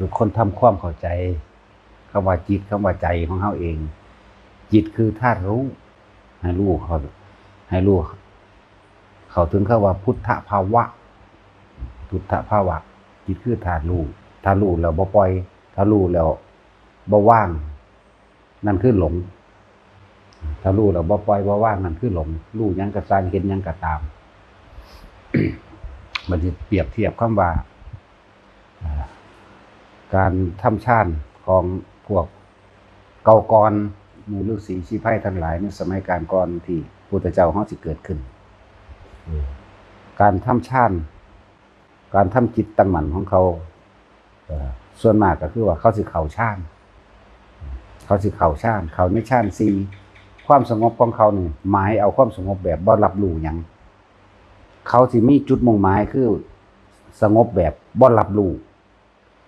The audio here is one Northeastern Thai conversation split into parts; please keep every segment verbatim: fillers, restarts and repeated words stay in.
ทุกคนทำความเข้าใจคำว่าจิต คำว่าใจของเฮาเอง จิตคือธาตุรู้ ให้รู้เข้า ให้รู้เข้าถึงคำว่าพุทธภาวะ พุทธภาวะ จิตคือธาตุรู้ ถ้ารู้แล้วบ่ปล่อย ถ้ารู้แล้วบ่วาง นั่นคือหลง ถ้ารู้แล้วบ่ปล่อยบ่วาง นั่นคือหลง รู้หยังก็ซ่าง เห็นหยังก็ตาม บัดนี้เปรียบเทียบคำว่า อ่า การทำฌานของพวกเก่าก่อน หมู่ฤๅษีชีไพรทั้งหลายในสมัยกาลก่อนที่พุทธเจ้าเฮาสิเกิดขึ้น เออ การทำฌาน การทำจิตตั้งมั่นของเขา เอ่อ ส่วนมากก็คือว่าเขาสิเข้าฌาน เขาสิเข้าฌาน เข้าในฌานสี่ ความสงบของเขานี่หมายเอาความสงบแบบบ่รับรู้หยัง เขาสิมีจุดมุ่งหมายคือสงบแบบบ่รับรู้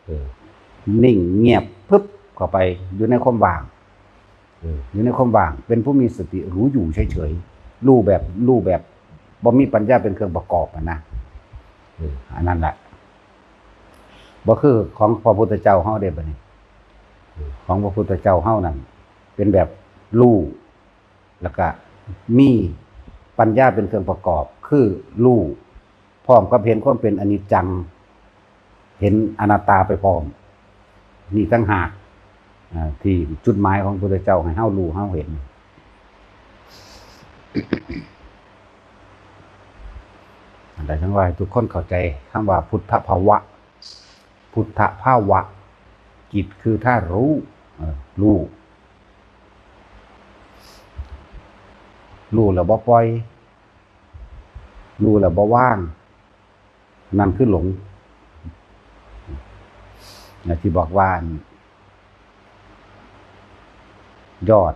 เออ นิ่งเงียบปึ๊บเข้าไปอยู่ในความว่าง เออ อยู่ในความว่าง เป็นผู้มีสติรู้อยู่เฉยๆ รู้แบบ รู้แบบบ่มีปัญญาเป็นเครื่องประกอบอะนะ เออ อันนั้นแหละ บ่คือของพระพุทธเจ้าเฮาเด้บัดนี้ เออ ของพระพุทธเจ้าเฮานั่น เป็นแบบรู้ แล้วก็มีปัญญาเป็นเครื่องประกอบ คือรู้พร้อมกับเห็นความเป็นอนิจจัง เห็นอนัตตาไปพร้อม นี่ต่างหาก อ่า ที่จุดหมายของพระพุทธเจ้าให้เฮารู้เฮาเห็น อันใดทั้งหลายทุกคนเข้าใจคำว่าพุทธภาวะ พุทธภาวะ จิตคือธาตุรู้ เออ รู้ รู้แล้วบ่ปล่อย รู้แล้วบ่วาง นั่นคือหลง และที่บอกว่า ยอด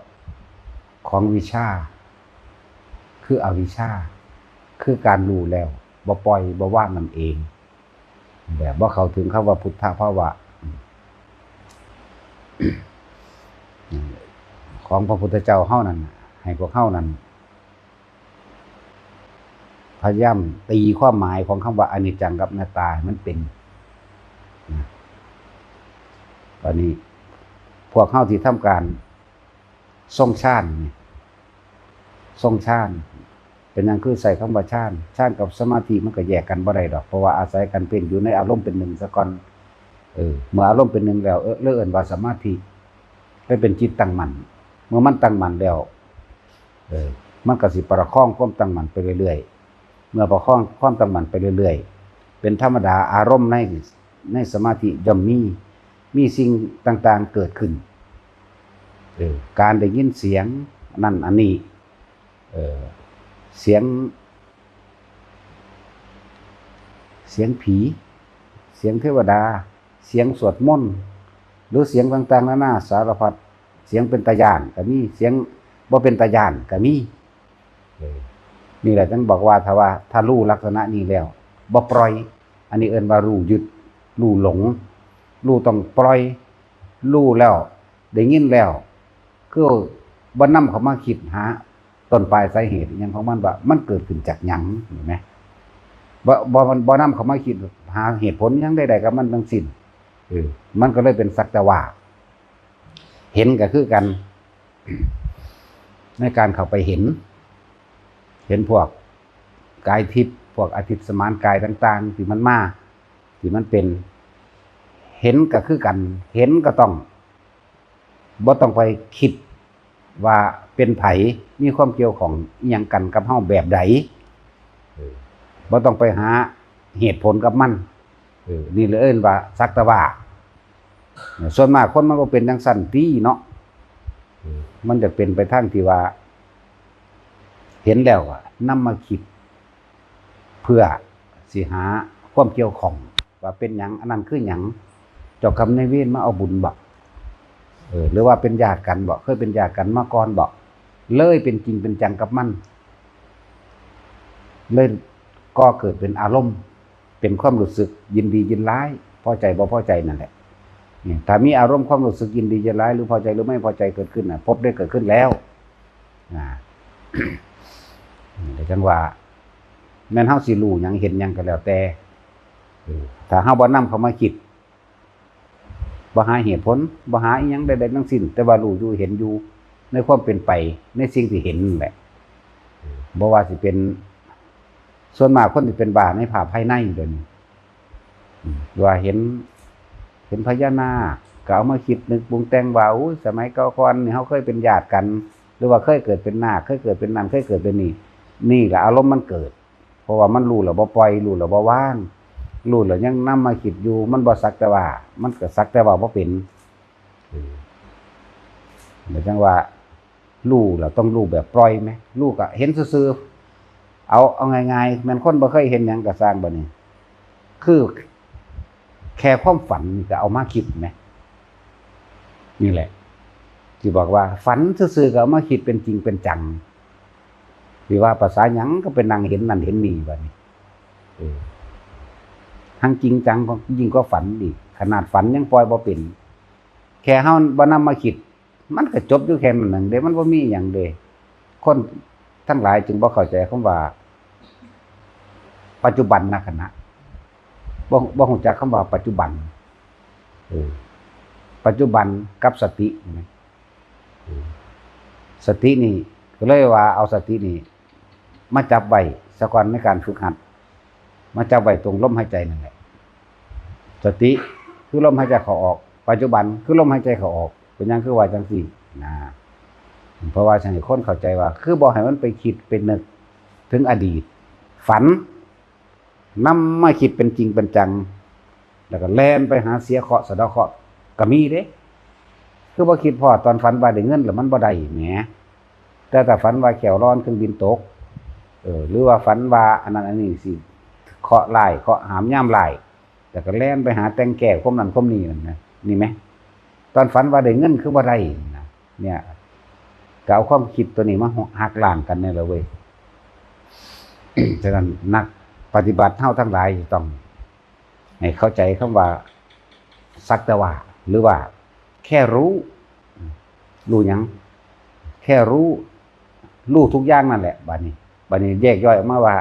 ของวิชา คืออวิชชา คือการรู้แล้วบ่ปล่อยบ่วางนั่นเอง แบบบ่เข้าถึงคำว่าพุทธภาวะ ของพระพุทธเจ้าเฮานั่นน่ะ ให้พวกเฮานั่น พยายามตีความหมายของคำว่าอนิจจังกับอนัตตาให้มันเป็น นะ บัดนี้ พวกเฮาที่ทำการทรงฌานนี่ ทรงฌาน เป็นหยังคือใช้คำว่าฌาน ฌานกับสมาธิมันก็แยกกันบ่ได้ดอก เพราะว่าอาศัยกันเป็นอยู่ในอารมณ์เป็นหนึ่งซะก่อน เออ เมื่ออารมณ์เป็นหนึ่งแล้ว เออ เลยเอิ้นว่าสมาธิ เลยเป็นจิตตั้งมั่น เมื่อมันตั้งมั่นแล้ว เออ มันก็สิประคองความตั้งมั่นไปเรื่อยๆ เมื่อประคองความตั้งมั่นไปเรื่อยๆ เป็นธรรมดา อารมณ์ใน ในสมาธิย่อมมี มีสิ่งต่างๆเกิดขึ้น เออ การได้ยินเสียงนั่นอันนี้ เออ เสียง เสียงผี เสียงเทวดา เสียงสวดมนต์ หรือเสียงต่างๆนานาสารพัด เสียงเป็นตาย้านก็มี เสียงบ่เป็นตาย้านก็มี เออ นี่แหละจึงบอกว่าถ้าว่า ถ้ารู้ลักษณะนี้แล้ว บ่ปล่อย อันนี้เอิ้นว่ารู้ยึด รู้หลง รู้ต้องปล่อย รู้แล้ว ได้ยินแล้ว คือบ่นำเข้ามาคิดหาต้นปลายสาเหตุอิหยังของมัน ว่ามันเกิดขึ้นจากหยัง เห็นไหม บ่ บ่ บ่นำเข้ามาคิดหาเหตุผลหยังใดๆกับมันทั้งสิ้น เออ มันก็เลยเป็นสักแต่ว่า เห็นก็คือกัน ในการเข้าไปเห็น เห็นพวกกายทิพย์ พวกอาทิตย์สมานกายต่างๆที่มันมา ที่มันเป็น เห็นก็คือกัน เห็นก็ต้อง บ่ต้องไปคิดว่าเป็นไผ มีความเกี่ยวข้องอิหยังกันกับเฮาแบบใด เออ บ่ต้องไปหาเหตุผลกับมัน เออ นี่เลยเอิ้นว่าสักแต่ว่า ส่วนมากคนมันบ่เป็นจั่งซั้นติเนาะ เออ มันจะเป็นไปทางที่ว่า เห็นแล้วอะนำมาคิด เพื่อสิหาความเกี่ยวข้อง ว่าเป็นหยัง อันนั้นคือหยัง เจ้ากรรมนายเวรมาเอาบุญบ่ เออ หรือว่าเป็นญาติกันบ่ เคยเป็นญาติกันมาก่อนบ่ เลยเป็นจริงเป็นจังกับมัน เลยก่อเกิดเป็นอารมณ์ เป็นความรู้สึกยินดียินร้าย พอใจบ่พอใจนั่นแหละ นี่ ถ้ามีอารมณ์ความรู้สึกยินดียินร้าย หรือพอใจหรือไม่พอใจเกิดขึ้นน่ะ ภพได้เกิดขึ้นแล้ว อ่า แต่จังว่า แม่นเฮาสิรู้หยังเห็นหยังก็แล้วแต่ เออ ถ้าเฮาบ่นำเข้ามาคิด บ่หาเหตุผล บ่หาอิหยังใดๆทั้งสิ้น แต่ว่ารู้อยู่เห็นอยู่ในความเป็นไป ในสิ่งที่เห็นนั่นแหละ บ่ว่าสิเป็น ส่วนมากคนที่เป็นบ้าในภาพภายในเดี๋ยวนี้ อืม ว่าเห็น เห็นพญานาค ก็เอามาคิดนึกปรุงแต่งว่า โอ้ย สมัยเก่าก่อนนี่เฮาเคยเป็นญาติกัน หรือว่าเคยเกิดเป็นนาค เคยเกิดเป็นนั่น เคยเกิดเป็นนี่ นี่แหละอารมณ์มันเกิด เพราะว่ามันรู้แล้วบ่ปล่อย รู้แล้วบ่วาง รู้แล้วยังนำมาคิดอยู่ มันบ่สักแต่ว่า มันก็สักแต่ว่าบ่เป็น เออ แล้วจังว่า รู้แล้วต้องรู้แบบปล่อยไหม รู้ก็เห็นซื่อๆ เอา เอาง่ายๆ แม่นคนบ่เคยเห็นหยังก็ซ่างบัดนี้ คือ แค่ความฝันนี่ก็เอามาคิดไหม นี่แหละ ที่บอกว่าฝันซื่อๆ ก็เอามาคิดเป็นจริงเป็นจัง ที่ว่าภาษาหยังก็ไปนั่งเห็นนั่นเห็นนี่บัดนี้ เออ ทั้งจริงจังก็ยิ่งกว่าฝันอีก ขนาดฝันยังปล่อยบ่เป็น แค่เฮาบ่นำมาคิด มันก็จบอยู่แค่นั้นเด้ มันบ่มีหยังเด้ คนทั้งหลายจึงบ่เข้าใจคำว่า ปัจจุบันนขณะ บ่ บ่รู้จักคำว่าปัจจุบัน เออ ปัจจุบันกับสตินะ เออ สตินี่ ก็เลยว่าเอาสตินี่ มาจับไว้ซะก่อนในการฝึกหัด มาจับไว้ตรงลมหายใจนั่นแหละ สติคือลมหายใจเข้าออก ปัจจุบันคือลมหายใจเข้าออก เป็นหยังคือว่าจังซี่นะ เพราะว่าสิให้คนเข้าใจว่า คือบ่ให้มันไปคิดไปนึกถึงอดีต ฝัน นำมาคิดเป็นจริงเป็นจัง แล้วก็แล่นไปหาเสียเคราะห์สะเดาะเคราะห์ก็มีเด้ คือบ่คิดพ้อตอนฝันว่าได้เงินแล้วมันบ่ได้แหม แต่ถ้าฝันว่าแข้วร้อนเครื่องบินตก เออ หรือว่าฝันว่าอันนั้นอันนี้สิเคราะห์ร้ายเคราะห์หามยามร้าย แล้วก็แล่นไปหาแต่งแก้ความนั้นความนี้นั่นนะ นี่ไหม ตอนฝันว่าได้เงินคือบ่ได้นะ เนี่ย ก็เอาความคิดตัวนี้มาหักล้างกันนี่แหละเว้ย ฉะนั้นนักปฏิบัติเฮาทั้งหลายต้องให้เข้าใจคำว่าสักแต่ว่า หรือว่าแค่รู้ รู้หยัง แค่รู้ รู้ทุกอย่างนั่นแหละ บัดนี้ บัดนี้แยกย่อยออกมาว่า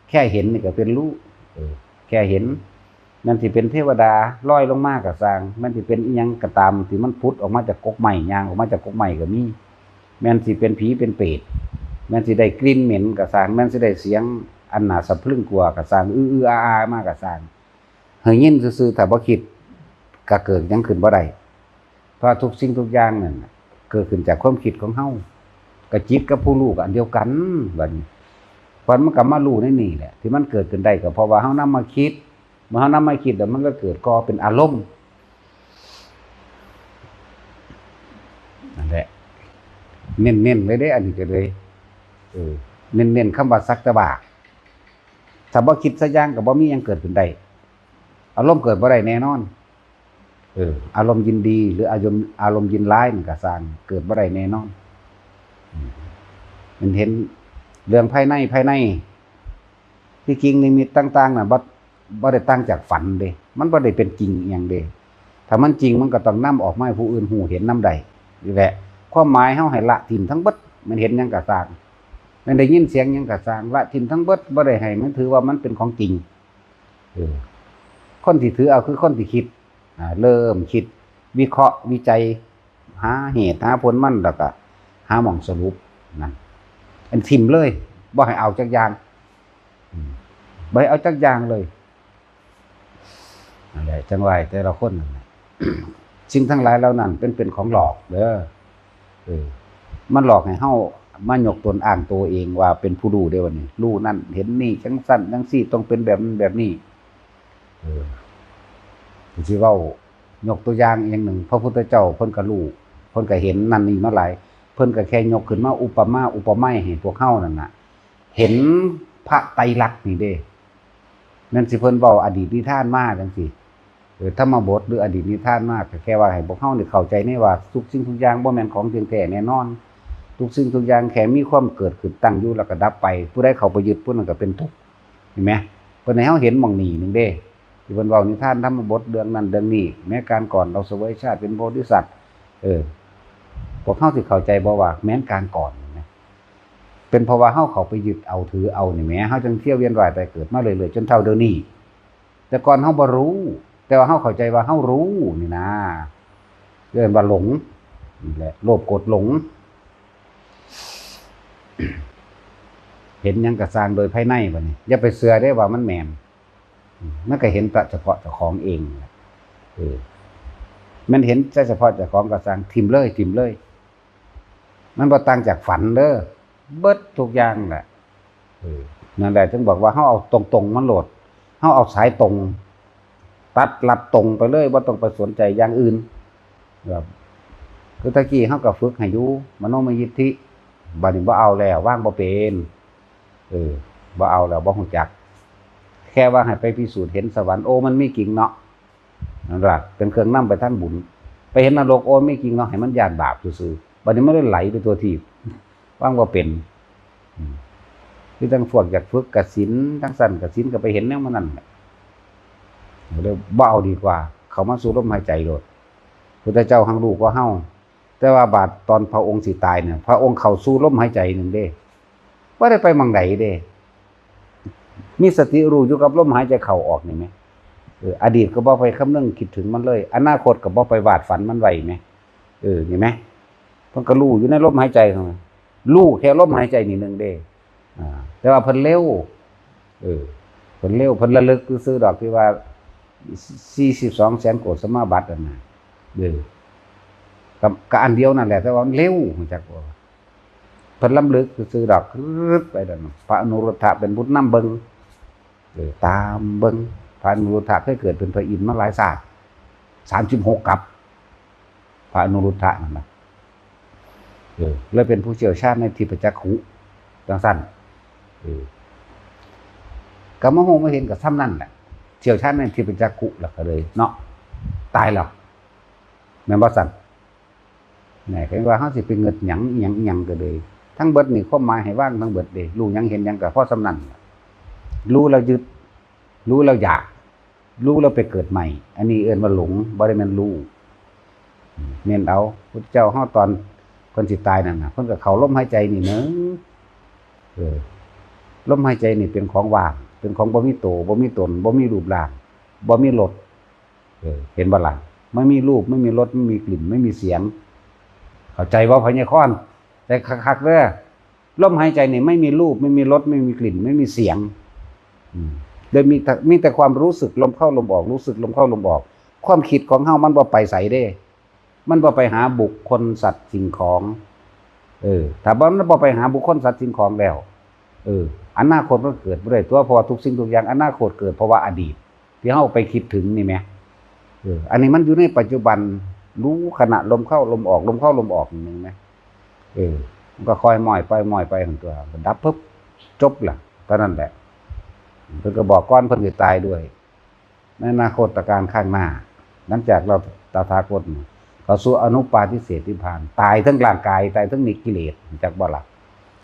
แค่เห็นนี่ก็เป็นรู้ เออ แค่เห็น แม่นสิเป็นเทวดาลอยลงมาก็ซ่าง แม่นสิเป็นอิหยังก็ตามที่มันผุดออกมาจากกกไม้ ย่างออกมาจากกกไม้ก็มี แม่นสิเป็นผีเป็นเปรต แม่นสิได้กลิ่นเหม็นก็ซ่าง แม่นสิได้เสียงอันน่าสะพรึงกลัวก็ซ่าง อื้อๆ อาๆ มาก็ซ่าง ให้ยินซื่อๆ ถ้าบ่คิด ก็เกิดหยังขึ้นบ่ได้ เพราะทุกสิ่งทุกอย่างนั่นน่ะ เกิดขึ้นจากความคิดของเฮา ก็จิตกับผู้รู้ก็อันเดียวกัน บัดนี้ เพราะมันก็มารู้ในนี่แหละ ที่มันเกิดขึ้นได้ก็เพราะว่าเฮานำมาคิด เมื่อเฮานำมาคิดแล้วมันก็เกิดก่อเป็นอารมณ์ นั่นแหละ เน้นๆ เลยเด้ อันนี้ก็เลย เออ เน้นๆ คำว่าสักแต่ว่า ถ้าบ่คิดสักอย่างก็บ่มีหยังเกิดขึ้นได้ อารมณ์เกิดบ่ได้แน่นอน เออ อารมณ์ยินดีหรืออารมณ์ อารมณ์ยินร้ายนี่ก็ซ่าง เกิดบ่ได้แน่นอน อืม มันเห็นเรื่องภายใน ภายใน ที่จริงนิมิตต่างๆ น่ะ บ่ บ่ได้ต่างจากฝันเด้ มันบ่ได้เป็นจริงอิหยังเด้ ถ้ามันจริงมันก็ต้องนำออกมาให้ผู้อื่นฮู้เห็นนำได้ นี่แหละ ความหมายเฮาให้ละถิ่มทั้งเบิด มันเห็นหยังก็ซ่าง มันได้ยินเสียงหยังก็ซ่าง ละถิ่มทั้งเบิด บ่ได้ให้มันถือว่ามันเป็นของจริง เออ คนที่ถือเอาคือคนที่คิด อ่า เริ่มคิด วิเคราะห์ วิจัย หาเหตุ หาผลมัน แล้วก็หาหม่องสรุป นั่น อันถิ่มเลย บ่ให้เอาจักอย่าง อืม บ่ให้เอาจักอย่างเลย นั่นแหละ จังว่าแต่ละคนนั่นแหละ สิ่งทั้งหลายเหล่านั้นเป็น เป็นของหลอกเด้อ เออ มันหลอกให้เฮามายกตนอ้างตัวเองว่าเป็นผู้รู้เด้อ บัดนี้ รู้นั่นเห็นนี่ จังซั่นจังซี่ ต้องเป็นแบบนั้นแบบนี้ เออ สิเว้า ยกตัวอย่างอีกอย่างหนึ่ง พระพุทธเจ้าเพิ่นก็รู้ เพิ่นก็เห็นนั่นนี่มาหลาย เพิ่นก็แค่ยกขึ้นมาอุปมาอุปไมยให้พวกเฮานั่นน่ะ เห็นพระไตรลักษณ์นี่เด้ แม่นสิเพิ่นเว้าอดีตนิทานมาจังซี่ เออ ธรรมบทหรืออดีตนิทานมา ก็แค่ว่าให้พวกเฮานี่เข้าใจในว่าทุกสิ่งทุกอย่างบ่แม่นของเที่ยงแท้แน่นอน ทุกสิ่งทุกอย่างแค่มีความเกิดขึ้นตั้งอยู่แล้วก็ดับไป ผู้ใดเข้าไปยึดผู้นั้นก็เป็นทุกข์ เห็นไหม เพิ่นให้เฮาเห็นหม่องนี้หนึ่งเด้ ที่เพิ่นเว้านิทานธรรมบทเรื่องนั้นเรื่องนี้ แม้การก่อนเราเสวยชาติเป็นโพธิสัตว์ เออ พวกเฮาสิเข้าใจบ่ว่าแม้นการก่อนนะ เป็นเพราะว่าเฮาเข้าไปยึดเอาถือเอานี่แหม เฮาจึงเที่ยวเวียนว่ายตายเกิดมาเรื่อยๆ จนเท่าเดี๋ยวนี้ แต่ก่อนเฮาบ่รู้ แต่ว่าเฮาเข้าใจว่าเฮารู้นี่นะ เรียกว่าหลง นี่แหละ โลภโกรธหลง เห็นหยังกะซ่างโดยภายในบัดนี้ อย่าไปเชื่อเด้ว่ามันแม่น อืม มันก็เห็นแต่เฉพาะเจ้าของเอง เออ มันเห็นแต่เฉพาะเจ้าของกะซ่าง ถิ่มเลย ถิ่มเลย มันบ่ต่างจากฝันเด้อ เบิดทุกอย่างแหละ เออ นั่นแหละ ถึงบอกว่าเฮาเอาตรงๆมันโลด เฮาเอาสายตรง ตัดลัดตรงไปเลย บ่ต้องไปสนใจอย่างอื่น ครับ คือตะกี้เฮาก็ฝึกให้อยู่ มโนมยิทธิ บัดนี้บ่เอาแล้ว วางบ่เป็น เออ บ่เอาแล้ว บ่ฮู้จัก แค่ว่าให้ไปพิสูจน์เห็นสวรรค์ โอ้ มันมีจริงเนาะ นั่นล่ะ เป็นเครื่องนำไปทางบุญ ไปเห็นนรก โอ้ มีจริงเนาะ ให้มันย้านบาปซื่อๆ บัดนี้มันเลยไหลไปทั่วทีป วางบ่เป็น อืม คือจั่งพวกอยากฝึกกสิณ จั่งซั้นกสิณก็ไปเห็นแนวมันนั่นแหละ เลยบ่เอาดีกว่า เข้ามาสู่ลมหายใจโลด พุทธเจ้าหั้งรู้กว่าเฮา แต่ว่าบาดตอนพระองค์สิตายเนี่ย พระองค์เข้าสู่ลมหายใจหนึ่งเด้ บ่ได้ไปหม่องใดเด้ มีสติรู้อยู่กับลมหายใจเข้าออกนี่แหม เออ อดีตก็บ่ไปคำนึงคิดถึงมันเลย อนาคตก็บ่ไปวาดฝันมันไว้แหม เออ นี่แหม เพิ่นก็รู้อยู่ในลมหายใจของมัน รู้แค่ลมหายใจนี่หนึ่งเด้ อ่า แต่ว่าเพิ่นเร็ว เออ เพิ่นเร็ว เพิ่นระลึกซื่อๆดอกที่ว่า สี่สิบสองแสนโกฏสมาบัตินั่นน่ะ เออ ก็ ก็อันเดียวนั่นแหละ แต่ว่ามันเร็ว รู้จักบ่ เพิ่นล้ำลึกซื่อๆดอก รึดไปนั่นน่ะ พระอนุรุทธะเป็นผู้นำเบิ่ง เออ ตามเบิ่ง พระอนุรุทธะเคยเกิดเป็นพระอินทร์มาหลายชาติ สามสิบหกกัป พระอนุรุทธะนั่นน่ะ เออ เลยเป็นผู้เชี่ยวชาญในทิพยจักขุ จั่งซั้น เออ ก็มาฮู้มาเห็นก็ส่ำนั่นแหละ เชี่ยวชาญในทิพยจักขุแล้วก็เลยเนาะ ตายแล้ว แม่นบ่ซั้น นี่ เห็นว่าเฮาสิไปเงิดหยังอิหยังอิหยังก็เลย ทั้งเบิดนี่ความหมายให้วางทั้งเบิดเด้ รู้หยังเห็นหยังก็พอส่ำนั้น รู้แล้วยึด รู้แล้วอยาก รู้แล้วไปเกิดใหม่ อันนี้เอิ้นว่าหลง บ่ได้แม่นรู้ เน้นเอา พุทธเจ้าเฮาตอนเพิ่นสิตายนั่นน่ะ เพิ่นก็เข้าลมหายใจนี่หนึ่ง เออ ลมหายใจนี่เป็นของว่าง เป็นของบ่มีโต บ่มีตน บ่มีรูปร่าง บ่มีรส เออ เห็นบ่ล่ะ ไม่มีรูป ไม่มีรส ไม่มีกลิ่น ไม่มีเสียง เข้าใจบ่ พญาคอน แต่คักๆเด้อ ลมหายใจนี่ไม่มีรูป ไม่มีรส ไม่มีกลิ่น ไม่มีเสียง อืม โดยมีแต่ มีแต่ความรู้สึกลมเข้าลมออก รู้สึกลมเข้าลมออก ความคิดของเฮามันบ่ไปไสเด้ มันบ่ไปหาบุคคลสัตว์สิ่งของ เออ ถ้าบ่ มันบ่ไปหาบุคคลสัตว์สิ่งของแล้ว เออ อนาคตมันเกิดบ่ได้ตัว เพราะว่าทุกสิ่งทุกอย่างอนาคตเกิดเพราะว่าอดีต ที่เฮาไปคิดถึงนี่แหม เออ อันนี้มันอยู่ในปัจจุบัน รู้ขณะลมเข้าลมออก ลมเข้าลมออกนี่แหม เออ มันก็ค่อยม้อยไปม้อยไปหั่นตั๊ว ดับปุ๊บ จบละ เท่านั้นแหละ เพิ่นก็บอกก่อนเพิ่นสิตายด้วย ในอนาคตกาลข้างหน้า หลังจากเราตถาคตเข้าสู่อนุปาทิเสสนิพพาน ตายทั้งร่างกาย ตายทั้งนิกิเลส จักบ่ล่ะ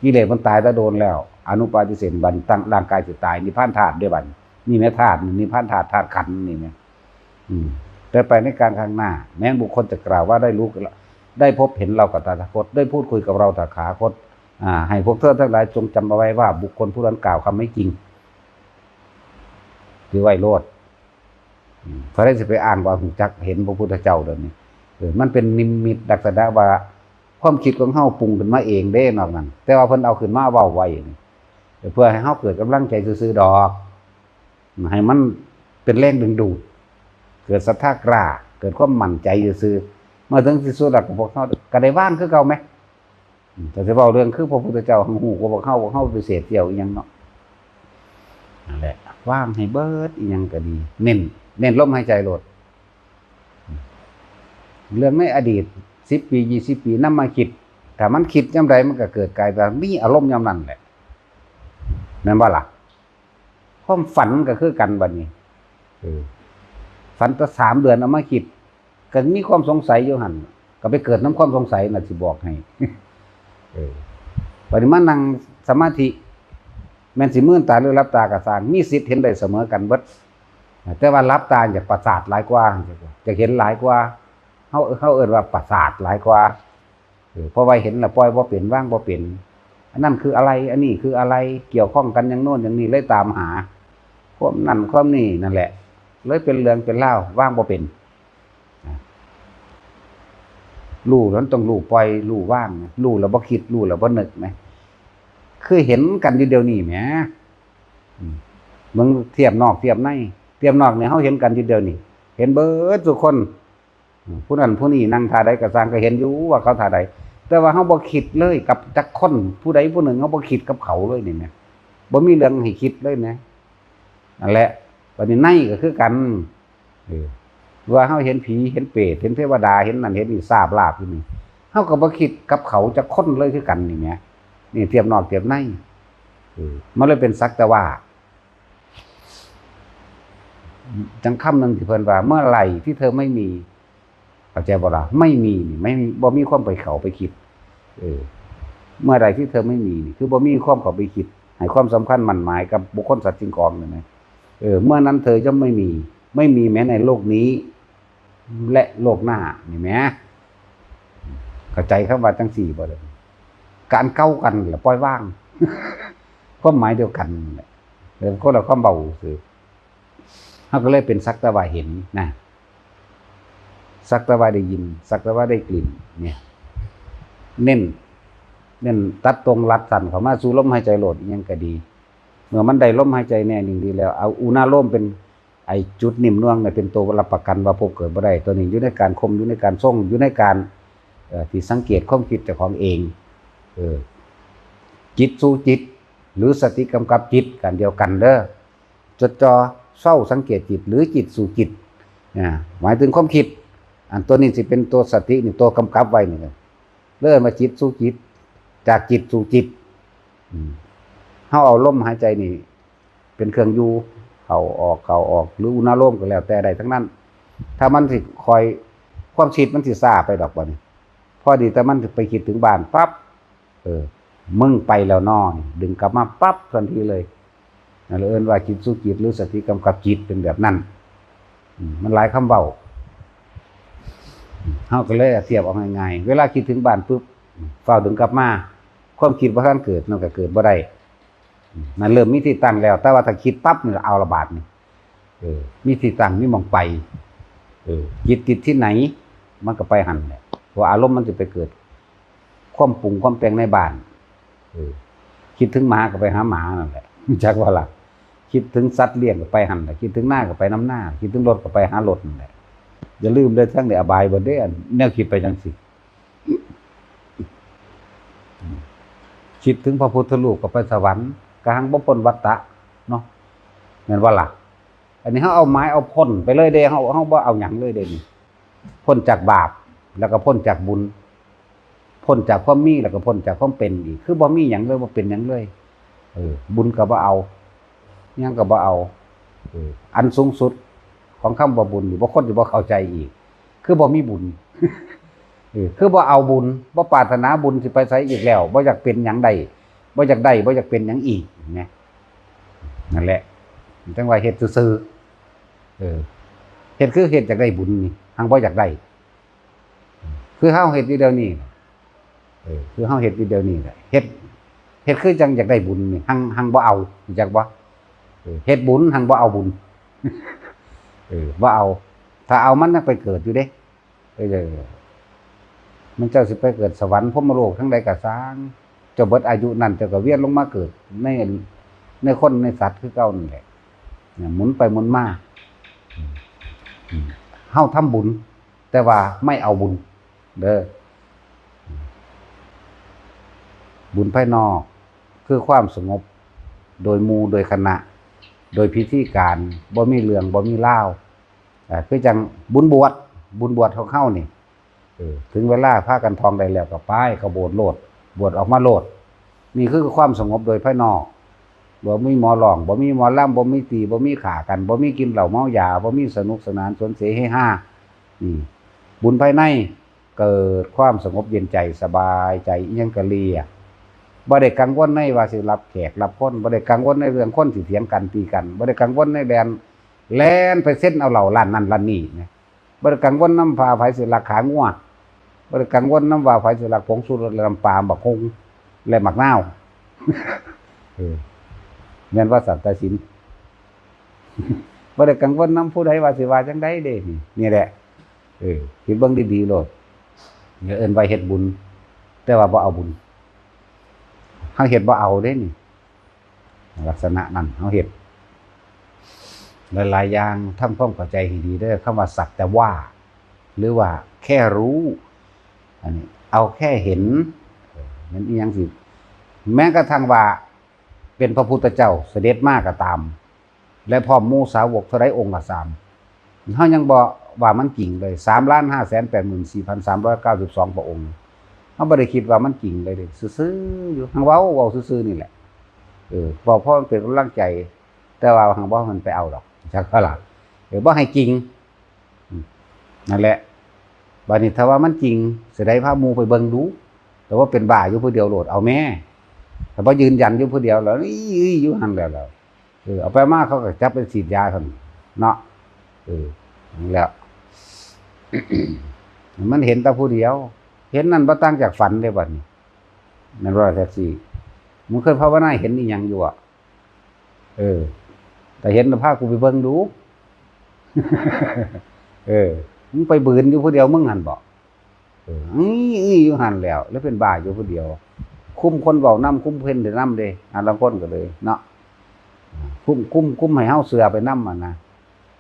กิเลสมันตายแต่โดนแล้ว อนุปาทิเสส บัดนี้ตั้งร่างกายสิตาย นิพพานธาตุเด้บัดนี้ นี่แหมธาตุ นิพพานธาตุ ธาตุขันธ์นี่แหม อืม แต่ไปในกาลข้างหน้า แม้นบุคคลจะกล่าวว่าได้รู้ ได้พบเห็นเรากับตถาคต ได้พูดคุยกับเราตถาคต อ่า ให้พวกเธอทั้งหลายจงจำเอาไว้ว่าบุคคลผู้นั้นกล่าวคำไม่จริง ถือไว้โลด อืม เพราะฉะนั้นสิไปอ้างว่ารู้จักเห็นพระพุทธเจ้าเดี๋ยวนี้ เออ มันเป็นนิมิตลักษณะว่าความคิดของเฮาปรุงขึ้นมาเองเด้นอกนั้น แต่ว่าเพิ่นเอาขึ้นมาเว้าไว้นี่ เพื่อให้เฮาเกิดกำลังใจซื่อๆดอก ให้มันเป็นแรงดึงดูด เกิดศรัทธากล้า เกิดความมั่นใจซื่อๆ มาถึงที่สุดแล้วก็พวกเฮาก็ได้วางคือเก่าแหม อืม แต่สิเว้าเรื่องคือพระพุทธเจ้าฮู้กว่าพวกเฮา พวกเฮาไปเสพเที่ยวอีหยังเนาะ นั่นแหละ วางให้เบิดอีหยังก็ดี เน้น เน้นลมหายใจโลด เรื่องในอดีต สิบปี ยี่สิบปี นำมาคิด ถ้ามันคิดยามใดมันก็เกิดกลายว่ามีอารมณ์ยามนั้นแหละ แม่นบ่ล่ะ ความฝันก็คือกันบัดนี้ เออ ฝันแต่สามเดือนเอามาคิด ก็มีความสงสัยอยู่หั่น ก็ไปเกิดนำความสงสัยน่ะสิบอกให้ เออ บัดนี้มานั่งสมาธิ แม่นสิมืนตาหรือหลับตาก็ซ่าง มีสิทธิ์เห็นได้เสมอกันเบิด แต่ว่าหลับตาอยากประสาทหลายกว่า อยากเห็นหลายกว่า เฮา เฮาเอิ้นว่าประสาทหลายกว่า เออ เพราะว่าเห็นแล้วปล่อยบ่เป็น วางบ่เป็น อันนั้นคืออะไร อันนี้คืออะไร เกี่ยวข้องกันอย่างโน้นอย่างนี้ เลยตามหา ความนั่นความนี่นั่นแหละ เลยเป็นเรื่องเป็นราว วางบ่เป็น นะ รู้แล้วต้องรู้ปล่อย รู้วางนะ รู้แล้วบ่คิด รู้แล้วบ่นึกนะ คือเห็นกันอยู่เดี๋ยวนี้แหม อืม เบิ่งเทียบนอกเทียบใน เทียบนอกเนี่ย เฮาเห็นกันอยู่เดี๋ยวนี้ เห็นเบิดทุกคน อืม ผู้นั้นผู้นี้นั่งท่าใดก็ซ่าง ก็เห็นอยู่ว่าเขาท่าใด แต่ว่าเฮาบ่คิดเลยกับจักคน ผู้ใดผู้หนึ่ง เฮาบ่คิดกับเขาเลยนี่นะ บ่มีเรื่องให้คิดเลยนะ นั่นแหละ บัดนี้ในก็คือกัน เออ ว่าเฮาเห็นผี เห็นเปรต เห็นเทวดา เห็นนั่นเห็นนี่ ซาบลาบอยู่นี่ เฮาก็บ่คิดกับเขาจักคนเลยคือกันนี่แหม นี่เทียบนอกเทียบใน เออ มันเลยเป็นสักแต่ว่า จังคำหนึ่งที่เพิ่นว่า "เมื่อไหร่ที่เธอไม่มี" เข้าใจบ่ล่ะ ไม่มีนี่ไม่มี บ่มีความไปเข้าไปคิด เออ เมื่อใดที่เธอไม่มีนี่ คือบ่มีความเข้าไปคิด ให้ความสำคัญหมั่นหมายกับบุคคลสัตว์สิ่งของนี่นะ เออ เมื่อนั้นเธอย่อมไม่มี ไม่มีแม้ในโลกนี้ และโลกหน้า นี่แหม เข้าใจคำว่าจังสี่บ่ล่ะ การเก่ากันล่ะ ปล่อยวาง ความหมายเดียวกันนั่นแหละ แต่คนละความเว้าซื่อ เฮาก็เลยเป็นสักแต่ว่าเห็นนะ สักแต่ว่าได้ยิน สักแต่ว่าได้กลิ่น เนี่ย เน้น เน้นตัดตรงลัดสั้นเข้ามาสู่ลมหายใจโลด อิหยังก็ดี เมื่อมันได้ลมหายใจแน่นิ่งดีแล้ว เอาอุณาโลมเป็น ไอ้จุดนิ่มนวลเนี่ยเป็นตัวรับประกันว่าพบเกิดบ่ได้ ตัวนี้อยู่ในการข่ม อยู่ในการทรง อยู่ในการ เอ่อ ที่สังเกตความคิดเจ้าของเอง เออ จิตสู่จิต หรือสติกำกับจิต กันเดียวกันเด้อ จดจ่อเฝ้าสังเกตจิต หรือจิตสู่จิต อ่า หมายถึงความคิด อันตัวนี้สิเป็นตัวสตินี่ ตัวกำกับไว้นี่ เรียกว่าจิตสู่จิต จากจิตสู่จิต อืม เฮาเอาลมหายใจนี่ เป็นเครื่องอยู่ เข้าออก เข้าออก หรืออุณาโลมก็แล้วแต่ได้ทั้งนั้น ถ้ามันสิคอย ความคิดมันสิซ่าไปดอกบัดนี้ พอดีแต่มันไปคิดถึงบ้านปั๊บ เออ มึงไปแล้วน้อ ดึงกลับมาปั๊บทันทีเลย นั่นเลยเอิ้นว่าจิตสู่จิต หรือสติกำกับจิตเป็นแบบนั้น อืม มันหลายคำเว้า เฮาก็เลยเทียบเอาง่ายๆ เวลาคิดถึงบ้านปุ๊บ ฟ้าวดึงกลับมา ความคิดบ่ทันเกิด มันก็เกิดบ่ได้ นั่นเริ่มมีที่ตั้งแล้ว แต่ว่าถ้าคิดปั๊บนี่เอาละบาดนี่ เออ มีที่ตั้ง มีหม่องไป เออ จิตติดที่ไหน มันก็ไปหั่นแหละ เพราะอารมณ์มันจะไปเกิด ความปรุงความแต่งในบ้าน เออ คิดถึงหมาก็ไปหาหมานั่นแหละ รู้จักบ่ล่ะ คิดถึงสัตว์เลี้ยงก็ไปหั่นแหละ คิดถึงนาก็ไปนำนา คิดถึงรถก็ไปหารถนั่นแหละ อย่าลืมเด้อ ทั้งในอบายเบิดเด้อ อันแนวคิดไปจังซี่ คิดถึงพระพุทธรูปก็ไปสวรรค์ ก็หังบ่พ้นวัฏฏะเนาะ แม่นบ่ล่ะ อันนี้เฮาเอาหมายเอาพ้นไปเลยเด้ เฮา เฮาบ่เอาหยังเลยเด้นี่ พ้นจากบาป แล้วก็พ้นจากบุญ พ้นจากความมี แล้วก็พ้นจากความเป็นอีก คือบ่มีหยังเลย บ่เป็นหยังเลย เออ บุญก็บ่เอา หยังก็บ่เอา เออ อันสูงสุดของคำว่าบุญนี่ บางคนสิบ่เข้าใจอีก คือบ่มีบุญ เออ คือบ่เอาบุญ บ่ปรารถนาบุญ สิไปไสอีกแล้ว บ่อยากเป็นหยังได้ บ่อยากได้ บ่อยากเป็นหยังอีก นะ นั่นแหละ จั่งว่าเฮ็ดซื่อๆ เออ เฮ็ดคือเฮ็ดอยากได้บุญนี่ หังบ่อยากได้ คือเฮาเฮ็ดอยู่เดี๋ยวนี้น่ะ เออ คือเฮาเฮ็ดอยู่เดี๋ยวนี้น่ะ เฮ็ด เฮ็ดคือจั่งอยากได้บุญนี่ หัง หังบ่เอา รู้จักบ่ เออ เฮ็ดบุญหังบ่เอาบุญ เออ บ่เอา ถ้าเอามันยังไปเกิดอยู่เด้ เออ มันเจ้าสิไปเกิดสวรรค์พรหมโลกทางใดก็ซ่าง เจ้าเบิดอายุนั่นเจ้าก็เวียนลงมาเกิดใน ในคนในสัตว์คือเก่านั่นแหละ เนี่ย หมุนไปหมุนมา อืม เฮาทำบุญ แต่ว่าไม่เอาบุญ เด้อ บุญภายนอก คือความสงบ โดยหมู่โดยคณะ โดยพิธีการ บ่มีเรื่อง บ่มีราว อ่า คือจั่งบุญบวช บุญบวชของเฮานี่ เออ ถึงเวลาพากันท่องได้แล้วก็ไป เข้าโบสถ์โลด บวชออกมาโลด นี่คือความสงบโดยภายนอก บ่มีหมอร้อง บ่มีหมอลำ บ่มีตี บ่มีฆ่ากัน บ่มีกินเหล้าเมายา บ่มีสนุกสนานสวนเสเฮฮา นี่ บุญภายใน เกิดความสงบเย็นใจสบายใจ อิหยังก็เรียก บ่ได้กังวลในว่าสิรับแขกรับคน บ่ได้กังวลในเรื่องคนสิเถียงกันตีกัน บ่ได้กังวลในแล่น แล่นไปเซ็นเอาเหล้าร้านนั้นร้านนี้นะ บ่ได้กังวลนำว่าไผสิลักขางัว บ่ได้กังวลนำว่าไผสิลักผงชูรสและน้ำปลา บักฮุ่งและบักนาว เออ แม่นว่าสัตว์ตาสิน บ่ได้กังวลนำผู้ใดว่าสิว่าจั่งใดเด้นี่ นี่แหละ เออ คิดเบิ่งดีๆโลด อย่าเอิ้นว่าเฮ็ดบุญ แต่ว่าบ่เอาบุญ เฮาเฮ็ดบ่เอาเด้นี่ ลักษณะนั้นเฮาเฮ็ด หลายๆอย่างทำความเข้าใจให้ดีเด้อ คำว่าสักแต่ว่า หรือว่าแค่รู้ อันนี้ เอาแค่เห็น เออ มันอีหยังสิ แม้กระทั่งว่าเป็นพระพุทธเจ้าเสด็จมาก็ตาม และพร้อมหมู่สาวกเท่าใดองค์ก็ตาม เฮายังบ่ว่ามันจริงเลย สามล้านห้าแสนแปดหมื่นสี่พันสามร้อยเก้าสิบสองพระองค์ เฮาบ่ได้คิดว่ามันจริงเลยเด้ ซื่อๆอยู่ หั้งเว้า เว้าซื่อๆนี่แหละ เออ เว้าเพราะมันเป็นกำลังใจ แต่ว่าหั้งบ่ให้มันไปเอาดอก จักว่าล่ะ เออ บ่ให้จริง อืม นั่นแหละ บัดนี้ถ้าว่ามันจริง สิได้พาหมู่ไปเบิ่งดู แต่ว่าเป็นบ้าอยู่ผู้เดียวโลด เอาแม่ แต่ว่ายืนยันอยู่ผู้เดียวแล้ว อี้ๆอยู่หั่นแหล้ว เออ เอาไปมาเขาก็จับไปฉีดยาซั่นเนาะ เออ นั่นแหละ มันเห็นแต่ผู้เดียว เห็นนั่นบ่ต่างจากฝันเด้บัดนี้ แม่นบ่ล่ะแท็กซี่ มึงเคยภาวนาเห็นอีหยังอยู่อะ เออ แต่เห็นแล้วพากูไปเบิ่งดู เออ มึงไปบืนอยู่ผู้เดียวมึงหั่นบ่ เออ อี้ๆอยู่หั่นแหล้ว แล้วเป็นบ้าอยู่ผู้เดียว คุมคนเว้านำ คุมเพิ่นได้นำเด้ อ่า ลางคนก็เลยเนาะ คุม คุม คุมให้เฮาเชื่อไปนำหั่นนะ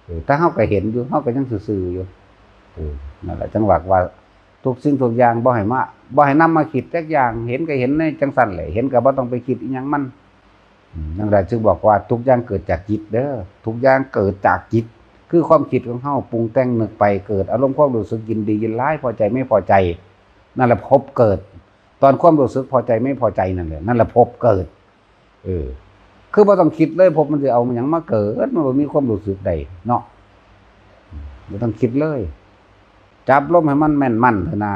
เออ แต่เฮาก็เห็นอยู่ เฮาก็ยังซื่อๆอยู่ เออ นั่นแหละ จั่งว่า ว่าทุกสิ่งทุกอย่างบ่ให้มา บ่ให้นำมาคิดจักอย่าง เห็นก็เห็นในจั่งซั่นแหละ เห็นก็บ่ต้องไปคิดอิหยังมัน อืม นั่นแหละจึงบอกว่าทุกอย่างเกิดจากจิตเด้อ ทุกอย่างเกิดจากจิต คือความคิดของเฮาปรุงแต่งนึกไป เกิดอารมณ์ความรู้สึกยินดียินร้าย พอใจไม่พอใจ นั่นแหละภพเกิด ตอนความรู้สึกพอใจไม่พอใจนั่นแหละ นั่นแหละภพเกิด เออ คือบ่ต้องคิดเลย ภพมันสิเอาหยังมาเกิด มันบ่มีความรู้สึกใดเนาะ บ่ต้องคิดเลย จับลมให้มันแม่นมั่นเถอะนา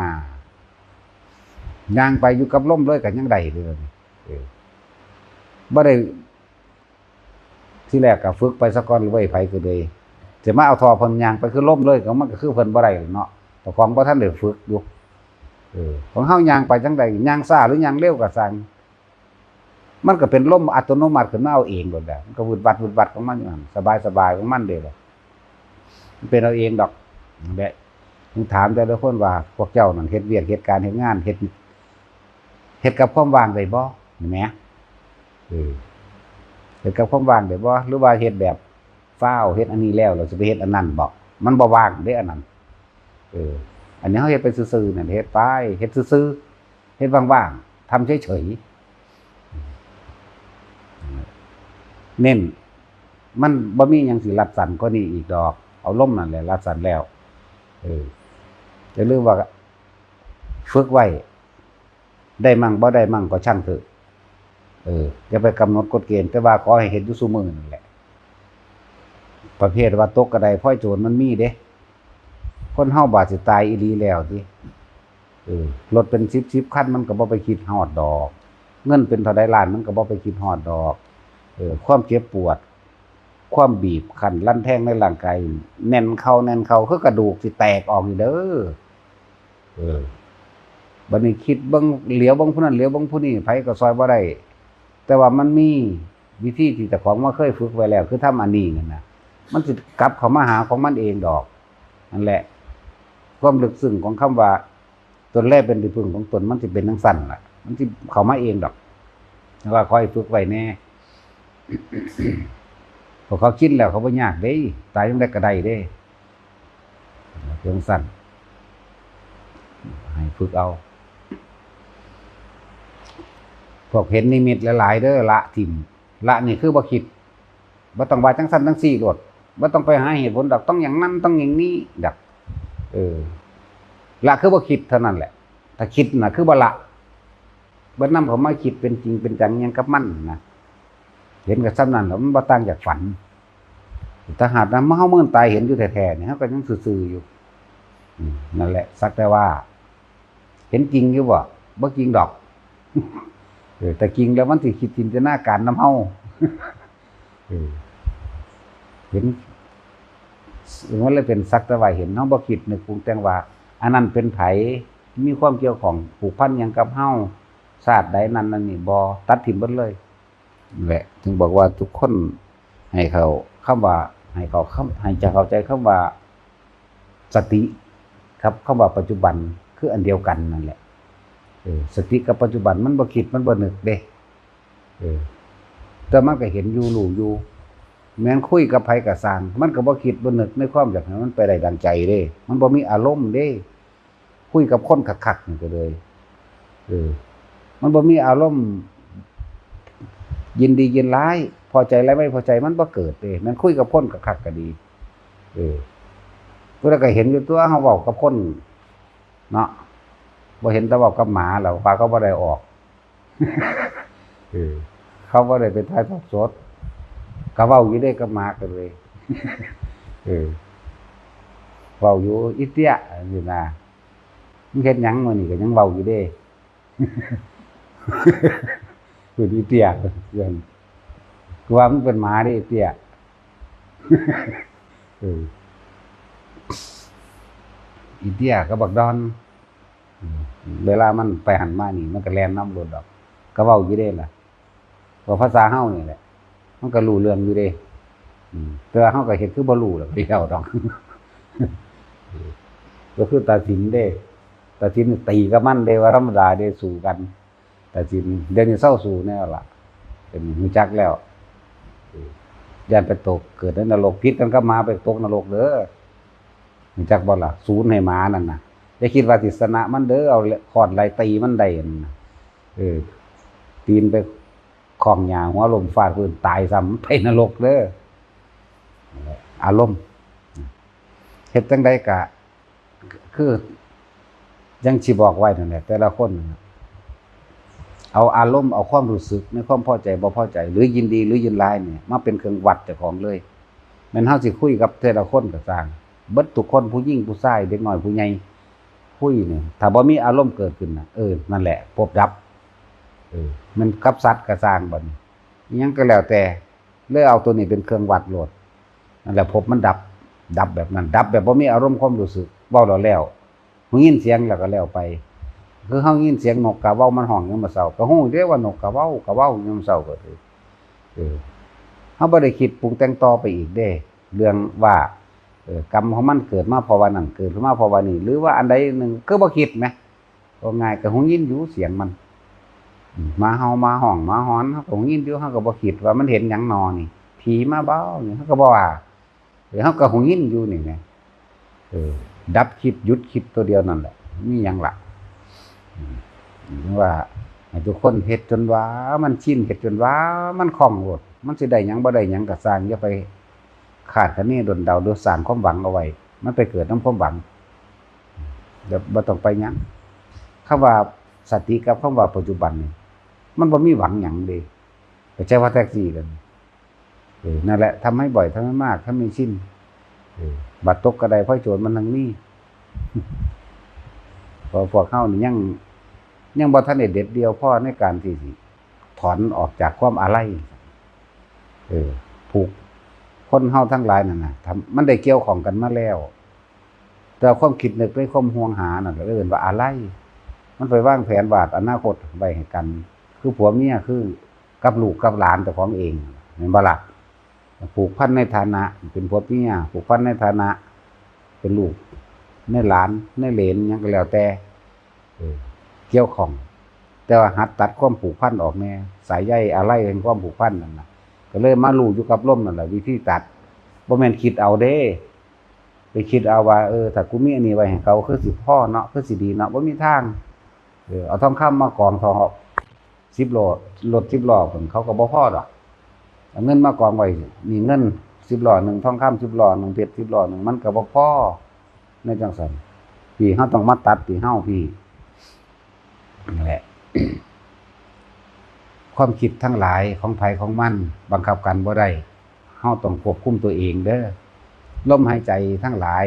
ย่างไปอยู่กับลมเลยก็ยังได้เลย เออ บ่ได้ ทีแรกก็ฝึกไปซะก่อนเว้ย ไผก็เลย สิมาเอาท่อเพิ่นย่างไปคือลมเลย ก็มันก็คือเพิ่นบ่ได้เนาะ เจ้าของบ่ทันได้ฝึกอยู่ เออ ของเฮาย่างไปจั่งใด ย่างช้าหรือย่างเร็วก็ซ่าง มันก็เป็นลมอัตโนมัติขึ้นมาเอาเองโลดแหละ มันก็วืดวัดวืดวัดของมันอยู่หั่น สบายสบายของมันเด้ล่ะ มันเป็นเอาเองดอก นั่นแหละ ถึงถามแต่ละคนว่า พวกเจ้านั่นเฮ็ดเวียกเฮ็ดการเฮ็ดงาน เฮ็ด เฮ็ดกับความว่างได้บ่ นี่แหม เออ เฮ็ดกับความว่างได้บ่ หรือว่าเฮ็ดแบบฟ้าว เฮ็ดอันนี้แล้ว เราสิไปเฮ็ดอันนั้นบ่ มันบ่ว่างเด้อันนั้น เออ อันนี้เฮาเฮ็ดไปซื่อๆนั่น เฮ็ดไป เฮ็ดซื่อๆ เฮ็ดว่างๆ ทำเฉยๆ เน้น มันบ่มีหยังสิรัดสั้นกว่านี้อีกดอก เอาลมนั่นแหละรัดสั้นแล้ว เออ อย่าลืมว่าฝึกไว้ ได้มั่งบ่ได้มั่งก็ช่างเถอะ เออ อย่าไปกำหนดกฎเกณฑ์ แต่ว่าขอให้เฮ็ดอยู่ซุมื้อนั่นแหละ ประเภทว่าตกกระไดพลอยโจรมันมีเด้ คนเฮาบาดสิตายอีหลีแล้วติ เออ รถเป็นสิบสิบคันมันก็บ่ไปคิดฮอดดอก เงินเป็นเท่าใดล้านมันก็บ่ไปคิดฮอดดอก เออ ความเจ็บปวด ความบีบคั้นรันแทงในร่างกาย แน่นเข้าแน่นเข้า คือกระดูกสิแตกออกนี่เด้อ เออ บัดนี้คิดเบิ่ง เหลียวเบิ่งผู้นั้น เหลียวเบิ่งผู้นี้ ไผก็ซ่อยบ่ได้ แต่ว่ามันมีวิธีที่เจ้าของมาเคยฝึกไว้แล้ว คือทำอันนี้นั่นนะ มันสิกลับเข้ามาหาของมันเองดอก นั่นแหละ ความลึกซึ้งของคำว่า ตนแลเป็นที่พึ่งของตน มันสิเป็นจั่งซั่นล่ะ มันสิเข้ามาเองดอก แต่ว่าคอยฝึกไว้แน่ พวกเขาคิดแล้วเขาบ่ยากเด้ ตายจั่งใดก็ได้เด้ เพียงสั้น ให้ฝึกเอา พวกเห็นนิมิตหลายๆเด้อ ละถิ่ม ละนี่คือบ่คิด บ่ต้องว่าจั่งซั่นจั่งซี่โลด บ่ต้องไปหาเหตุผลดอก ต้องอย่างนั้น ต้องอย่างนี้ดอก เออ ละคือบ่คิดเท่านั้นแหละ ถ้าคิดน่ะคือบ่ละ บ่นำเข้ามาคิดเป็นจริงเป็นจังหยังกับมันนะ เห็นก็ส่ำนั้นแหละ มันบ่ต่างจากฝัน ถ้าหากนำเฮาเมินตายเห็นอยู่แท้ๆนี่ เฮาก็ยังซื่อๆอยู่ อืม นั่นแหละ สักแต่ว่า เห็นจริงอยู่บ่ บ่จริงดอก เออ แต่จริงแล้วมันสิคิดจินตนาการนำเฮา เออ เห็น มันเลยเป็นสักแต่ว่าเห็น เฮาบ่คิดนึกปรุงแต่งว่า อันนั้นเป็นไผ มีความเกี่ยวข้องผูกพันหยังกับเฮา ชาติใดนั้นนั่นนี่บ่ ตัดถิ่มเบิดเลย นั่นแหละ ถึงบอกว่าทุกคนให้เข้าคำว่า ให้เขาคำ ให้จะเข้าใจคำว่าสติครับ คำว่าปัจจุบันคืออันเดียวกันนั่นแหละ เออ สติกับปัจจุบันมันบ่คิดมันบ่นึกเด้ เออ แต่มันก็เห็นอยู่รู้อยู่ แม้นคุยกับไผก็ซ่าง มันก็บ่คิดบ่นึกในความอยากให้มันไปได้ดังใจเด้ มันบ่มีอารมณ์เด้ คุยกับคนคักๆนี่ก็เลย เออ มันบ่มีอารมณ์ ยินดียินร้าย พอใจและไม่พอใจมันบ่เกิดเด้ แม้นคุยกับคนคักๆก็ดี เออ ผู้ใดก็เห็นอยู่ตัว เฮาเว้ากับคนเนาะ บ่เห็นแต่เว้ากับหมาแล้ว ปลาก็บ่ได้ออก เออ เขาบ่ได้ไปถ่ายทอดสด ก็เว้าอยู่เด้กับหมาก็เลย เออ เว้าอยู่ "อีเตี้ย" อยู่นะ "มึงเฮ็ดหยังมื้อนี้" ก็ยังเว้าอยู่เด้ คืออีเตี้ย เพื่อน คือว่ามึงเป็นหมาเด้อีเตี้ย เออ อีเตี้ยกับบักดอน อืม เวลามันไปหั้นมานี่ มันก็แล่นนำโลดดอก ก็เว้าอยู่เด้ล่ะ เว้าภาษาเฮานี่แหละ มันก็รู้เรื่องอยู่เด้ อืม แต่ว่าเฮาก็เฮ็ดคือบ่รู้แล้วก็แล้วดอก ก็คือตาสินเด้ ตาสินนี่ตีกับมันเด้ ว่าธรรมดาเด้ สู้กัน ตาสิน เดี๋ยวนี้เซาสู้แน่ล่ะ เป็นรู้จักแล้ว เออ ย่านไปตก เกิดในนรก ผิดกันกับหมาไปตกนรกเด้อ รู้จักบ่ล่ะ ศูนย์ให้หมานั่นน่ะ อย่าคิดว่าสิชนะมันเด้อ เอาค้อนไล่ตีมันได้นั่นน่ะ เออ ตีนไปข้องหญ้า หัวล้มฟาดพื้น ตายซ้ำ ไปนรกเด้อ อารมณ์ เฮ็ดจั่งใดกะ คือ ยังสิบอกไว้นั่นแหละ แต่ละคนน่ะ เอาอารมณ์ เอาความรู้สึกในความพอใจบ่พอใจ หรือยินดีหรือยินร้ายเนี่ย มาเป็นเครื่องวัดเจ้าของเลย แม่นเฮาสิคุยกับแต่ละคนก็ซ่าง เบิดทุกคน ผู้หญิงผู้ชาย เด็กน้อยผู้ใหญ่ คุยเนี่ย ถ้าบ่มีอารมณ์เกิดขึ้นน่ะ เออ นั่นแหละ ภพดับ เออ มันกับสัตว์ก็ซ่างบัดนี้ อิหยังก็แล้วแต่ เลยเอาตัวนี้เป็นเครื่องวัดโลด นั่นแหละ ภพมันดับ ดับแบบนั้น ดับแบบบ่มีอารมณ์ความรู้สึก เว้าแล้วแล้ว หูยินเสียงแล้วก็แล้วไป คือเฮายินเสียงนกกาเว้ามันฮ้องยามมื้อเช้า ก็ฮู้เด้ว่านกกาเว้า กาเว้ายามมื้อเช้าก็คือ เออ เฮาบ่ได้คิดปรุงแต่งต่อไปอีกเด้ เรื่องว่า เออ กรรมของมันเกิดมาเพราะว่านั่น เกิดขึ้นมาเพราะว่านี่ หรือว่าอันใดหนึ่ง คือบ่คิดแหม เว้าง่ายก็หูยินอยู่เสียงมัน อืม หมาเห่า หมาฮ้อง หมาหอน เฮาก็หูยินอยู่ เฮาก็บ่คิดว่ามันเห็นหยังน้อนี่ ผีมาบ่นี่ เฮาก็บ่ว่า เออ เฮาก็หูยินอยู่นี่แหม เออ ดับคิด หยุดคิดตัวเดียวนั่นแหละ มีหยังล่ะ อืม ถึงว่าให้ทุกคนเฮ็ดจนว่ามันชิน เฮ็ดจนว่ามันคล่องโลด มันสิได้หยังบ่ได้หยังก็ซ่าง อย่าไปคาดคะเนดนเดา หรือสร้างความหวังเอาไว้ มันไปเกิดนำความหวัง แล้วบ่ต้องไปหยัง คำว่าสติกับคำว่าปัจจุบันนี่ มันบ่มีหวังหยังเด้ เข้าใจว่าแท็กซี่กัน เออ นั่นแหละ ทำให้บ่อย ทำให้มาก ทำให้ชิน เออ บัตรตกกระไดพลอยโจรมันทั้งนี้ เพราะพวกเฮานี่ยัง ยังบ่ทันได้เด็ดเดี่ยวพอในการที่สิถอนออกจากความอาลัย เออ ผูก คนเฮาทั้งหลายนั่นน่ะ ทำ มันได้เกี่ยวข้องกันมาแล้ว แต่ความคิดนึกในความห่วงหานั่นแหละเอิ้นว่าอาลัย มันไปวางแผนวาดอนาคตไว้ให้กัน คือผัวเมีย คือกับลูกกับหลานเจ้าของเอง แม่นบ่ล่ะ ผูกพันในฐานะเป็นผัวเมีย ผูกพันในฐานะเป็นลูก ในหลาน ในเหลน หยังก็แล้วแต่ เออ เกี่ยวข้อง แต่ว่าหัดตัดความผูกพันออกแน่ สายใยอาลัยแห่งความผูกพันนั่นน่ะ ก็เลยมารู้อยู่กับลมนั่นแหละ วิธีตัด บ่แม่นคิดเอาเด้ ไปคิดเอาว่า เออ ถ้ากูมีอันนี้ไว้ให้เขา คือสิพอเนาะ คือสิดีเนาะ บ่มีทาง เออ เอาทองคำมากองทอง สิบล้อ รถสิบล้อพุ้น เขาก็บ่พอดอก เอาเงินมากองไว้ นี่เงินสิบล้อหนึ่ง ทองคำสิบล้อหนึ่ง เพชรสิบล้อหนึ่ง มันก็บ่พอ ในจังซั่น พี่ เฮาต้องมาตัดที่เฮาพี่ นั่นแหละ ความคิดทั้งหลายของไผของมัน บังคับกันบ่ได้ เฮาต้องควบคุมตัวเองเด้อ ลมหายใจทั้งหลาย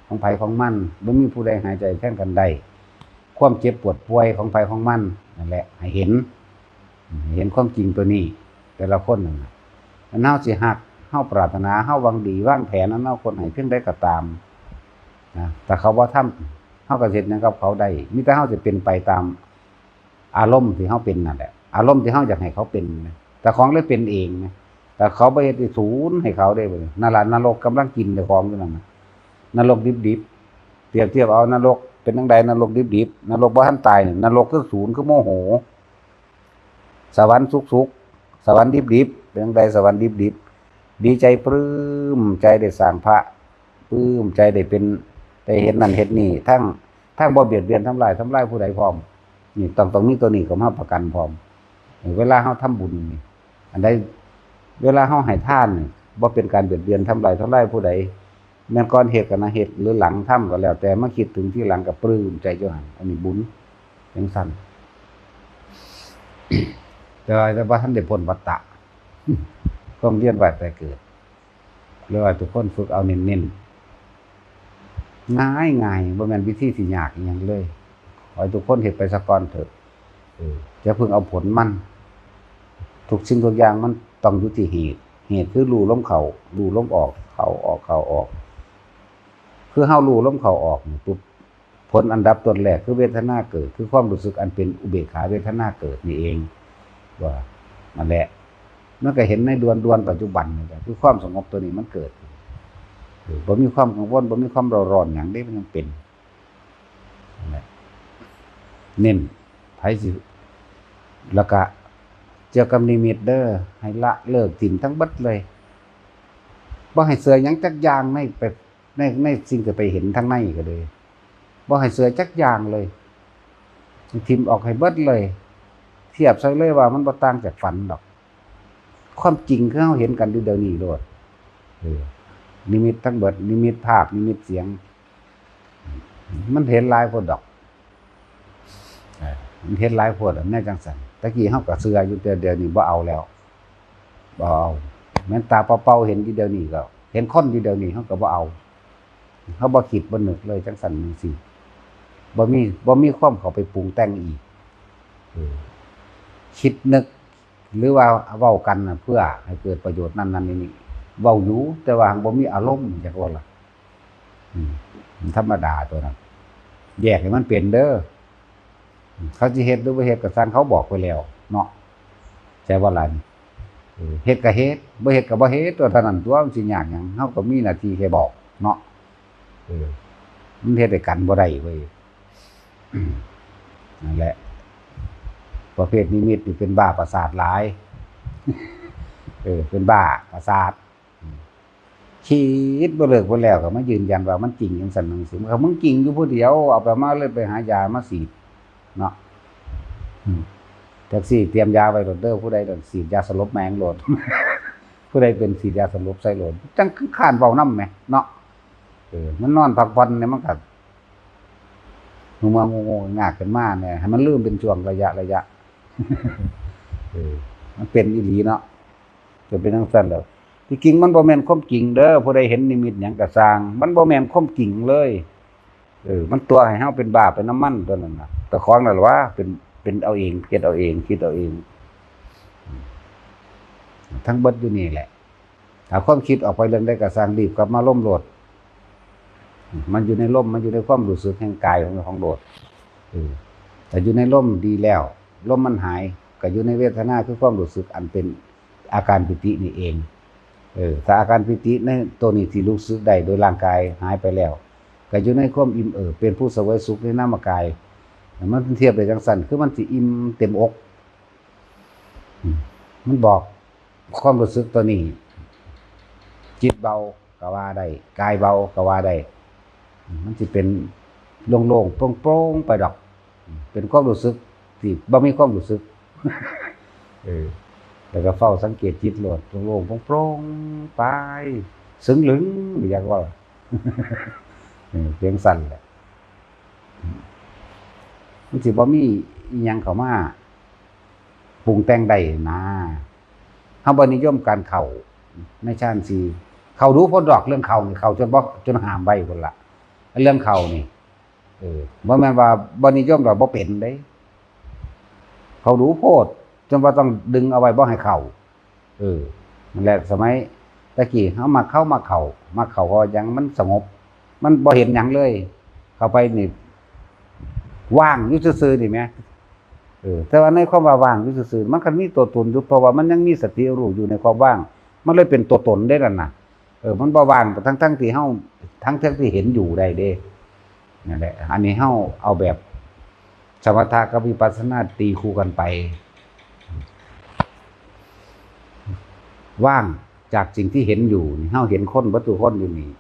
ของไผของมัน บ่มีผู้ใดหายใจแทนกันได้ ความเจ็บปวดป่วยของไผของมัน นั่นแหละ ให้เห็น เห็นความจริงตัวนี้ แต่ละคนนั่นน่ะ อันเฮาสิฮัก เฮาปรารถนา เฮาหวังดี วางแผนอนาคตให้เพียงใดก็ตาม นะ ถ้าเขาบ่ทำ เฮาก็สิเฮ็ดหยังกับเขาได้ มีแต่เฮาสิเป็นไปตามอารมณ์ที่เฮาเป็นนั่นแหละ อารมณ์ที่เฮาอยากให้เขาเป็นนะ แต่ของเลยเป็นเองนะ แต่เขาบ่เฮ็ดที่ศูนย์ให้เขาได้บ่นี่ นั่นล่ะนรกกำลังกินเจ้าของอยู่นั่นน่ะ นรกดิบๆ เปรียบเทียบเอานรกเป็นจั่งใด นรกดิบๆ นรกบ่ทันตายนี่ นรกคือศูนย์ คือโมโห สวรรค์สุกๆ สวรรค์ดิบๆ เป็นจั่งใด สวรรค์ดิบๆ ดีใจปลื้มใจได้สร้างพระ ปลื้มใจได้เป็น ได้เฮ็ดนั่นเฮ็ดนี่ ทั้ง ทั้งบ่เบียดเบียนทำลาย ทำลายผู้ใดพร้อม นี่ต้อง ต้องมีตัวนี้เข้ามาประกันพร้อม เวลาเฮาทำบุญนี่ อันใด เวลาเฮาให้ทานนี่ บ่เป็นการเบียดเบียนทำลาย ทำลายผู้ใด แม่นก่อนเฮ็ดก็นะ เฮ็ดหรือหลังทำก็แล้วแต่ มาคิดถึงทีหลังก็ปลื้มใจอยู่หั่น อันนี้บุญจั่งซั้น แต่ว่า แต่ว่าบ่ทันได้พ้นวัฏฏะ ความเวียนว่ายตายเกิด เลยว่าทุกคนฝึกเอาเน้นๆ ง่ายๆ บ่แม่นวิธีที่ยากอิหยังเลย ขอให้ทุกคนเฮ็ดไปซะก่อนเถอะ เออ อย่าเพิ่งเอาผลมัน ทุกสิ่งทุกอย่างมันต้องอยู่ที่เหตุ เหตุคือรู้ลมเข้า รู้ลมออก เข้าออก เข้าออก คือเฮารู้ลมเข้าออกนี่ปุ๊บ ผลอันดับต้นแรกคือเวทนาเกิด คือความรู้สึกอันเป็นอุเบกขาเวทนาเกิดนี่เอง ว่านั่นแหละ มันก็เห็นในดวนดวนปัจจุบันนี่แหละ คือความสงบตัวนี้มันเกิด เออ บ่มีความกังวล บ่มีความเร่าร้อนหยังเด้ มันยังเป็น นั่นแหละ เน้น ไผสิ แล้วก็เกี่ยวกับนิมิตเด้อ ให้ละเลิกถิ่มทั้งเบิดเลย บ่ให้เชื่อหยังจักอย่างในไป ใน ในสิ่งที่ไปเห็นทางในก็เลย บ่ให้เชื่อจักอย่างเลย ถิ่มออกให้เบิดเลย เทียบใส่เลยว่ามันบ่ต่างจากฝันดอก ความจริงคือเฮาเห็นกันอยู่เดี๋ยวนี้โลด เออ นิมิตทั้งเบิด นิมิตภาพ นิมิตเสียง มันเห็นหลายโพดดอก เออ มันเห็นหลายโพดอะ แนวจั่งซั้น ตะกี้เฮาก็เชื่ออยู่ แต่เดี๋ยวนี้บ่เอาแล้ว บ่เอา แม่นตาเปล่าๆเห็นอยู่เดี๋ยวนี้ก็ เห็นคนอยู่เดี๋ยวนี้ เฮาก็บ่เอา เฮาบ่คิดบ่นึกเลย จั่งซั้นจั่งซี้ บ่มี บ่มีความเข้าไปปรุงแต่งอีก เออ คิดนึก หรือว่าเว้ากันน่ะ เพื่อให้เกิดประโยชน์นั่นนั่นนี่นี่ เว้าอยู่ แต่ว่าบ่มีอารมณ์ จักว่าล่ะ อืม มันธรรมดาตัวนั้น แยกให้มันเป็นเด้อ เขาสิเฮ็ดหรือบ่เฮ็ดก็ซ่างเขาบอกไปแล้วเนาะ ใช่บ่ล่ะนี่ เออ เฮ็ดก็เฮ็ด บ่เฮ็ดก็บ่เฮ็ด ตัวเท่านั้นตัว มันสิยากหยัง เฮาก็มีหน้าที่แค่บอกเนาะ เออ มันเฮ็ดให้กันบ่ได้เว้ย นั่นแหละ ประเภทนิมิตนี่เป็นบ้าประสาทหลาย เออ เป็นบ้าประสาท อืม คิดบ่เลิกบ่แล้วก็มายืนยันว่ามันจริงจั่งซั้นจั่งซี้ มันก็มึงจริงอยู่ผู้เดียว เอาไปมาเลยไปหายามาฉีดเนาะ อืม จั่งซี้เตรียมยาไว้โลดเด้อ ผู้ใดโดนฉีดยาสลบแม่งโลด ผู้ใดเป็นฉีดยาสลบใส่โลด จั่งคือค้านเว้านำแหมเนาะ เออ มันนอนพักผ่อนเนี่ยมันก็ หัวงงๆงากขึ้นมาเนี่ย ให้มันลืมเป็นช่วงระยะระยะ เออ มันเป็นอีหลีเนาะ จะเป็นจั่งซั้นแหล้ว ที่จริงมันบ่แม่นความจริงเด้อ ผู้ใดเห็นนิมิตหยังก็ซ่าง มันบ่แม่นความจริงเลย เออ มันตั๋วให้เฮาเป็นบ้าไปนำมันเท่านั้นน่ะ แต่ของนั่นล่ะว่า เป็น เป็นเอาเอง เฮ็ดเอาเอง คิดเอาเอง ทั้งเบิดอยู่นี่แหละ ถ้าความคิดออกไปเรื่องใดก็ซ่าง รีบกลับมาลมโลด มันอยู่ในลม มันอยู่ในความรู้สึกแห่งกายของเจ้าของโลด เออ แต่อยู่ในลมดีแล้ว ลมมันหาย ก็อยู่ในเวทนาคือความรู้สึกอันเป็นอาการปีตินี่เอง เออ ถ้าอาการปีติในตัวนี้ที่รู้สึกได้โดยร่างกายหายไปแล้ว ก็อยู่ในความอิ่มเอิบ เป็นผู้เสวยสุขในนามกาย มันเทียบได้จั่งซั้น คือมันสิอิ่มเต็มอก อืม มันบอกความรู้สึกตัวนี้ จิตเบาก็ว่าได้ กายเบาก็ว่าได้ อืม มันสิเป็นโล่งๆโปร่งๆไปดอก อืม เป็นความรู้สึกที่บ่มีความรู้สึก เออ แล้วก็เฝ้าสังเกตจิตโลด โล่งๆโปร่งๆไป ซึ่งลึง อยากว่า เออ เพียงสั้นแหละ มันสิบ่มีอิหยังเข้ามาปรุงแต่งได้นะ เฮาบ่นิยมการเข้าในฌานสี่ เข้าดูโพดดอก เรื่องเข้านี่ เข้าจนบ่ จนห้ามไว้พุ้นละ เรื่องเข้านี่ เออ บ่แม่นว่าบ่นิยมดอก บ่เป็นเด้ เข้าดูโพด จนว่าต้องดึงเอาไว้บ่ให้เข้า เออ นั่นแหละ สมัยตะกี้เฮามักเข้า มักเข้า มักเข้า เพราะว่าหยัง มันสงบ มันบ่เห็นหยังเลย เข้าไปนี่ ว่างอยู่ซื่อๆนี่แหม เออ แต่ว่าในความว่าว่างอยู่ซื่อๆ มันก็มีตัวตนอยู่ เพราะว่ามันยังมีสติรู้อยู่ในความว่าง มันเลยเป็นตัวตนได้นั่นน่ะ เออ มันบ่ว่างทั้งๆที่เฮา ทั้งๆที่เห็นอยู่ได้เด้ นั่นแหละ อันนี้เฮาเอาแบบสมถะกับวิปัสสนาตีคู่กันไป ว่างจากสิ่งที่เห็นอยู่นี่ เฮาเห็นคนเบิดทุกคนอยู่นี่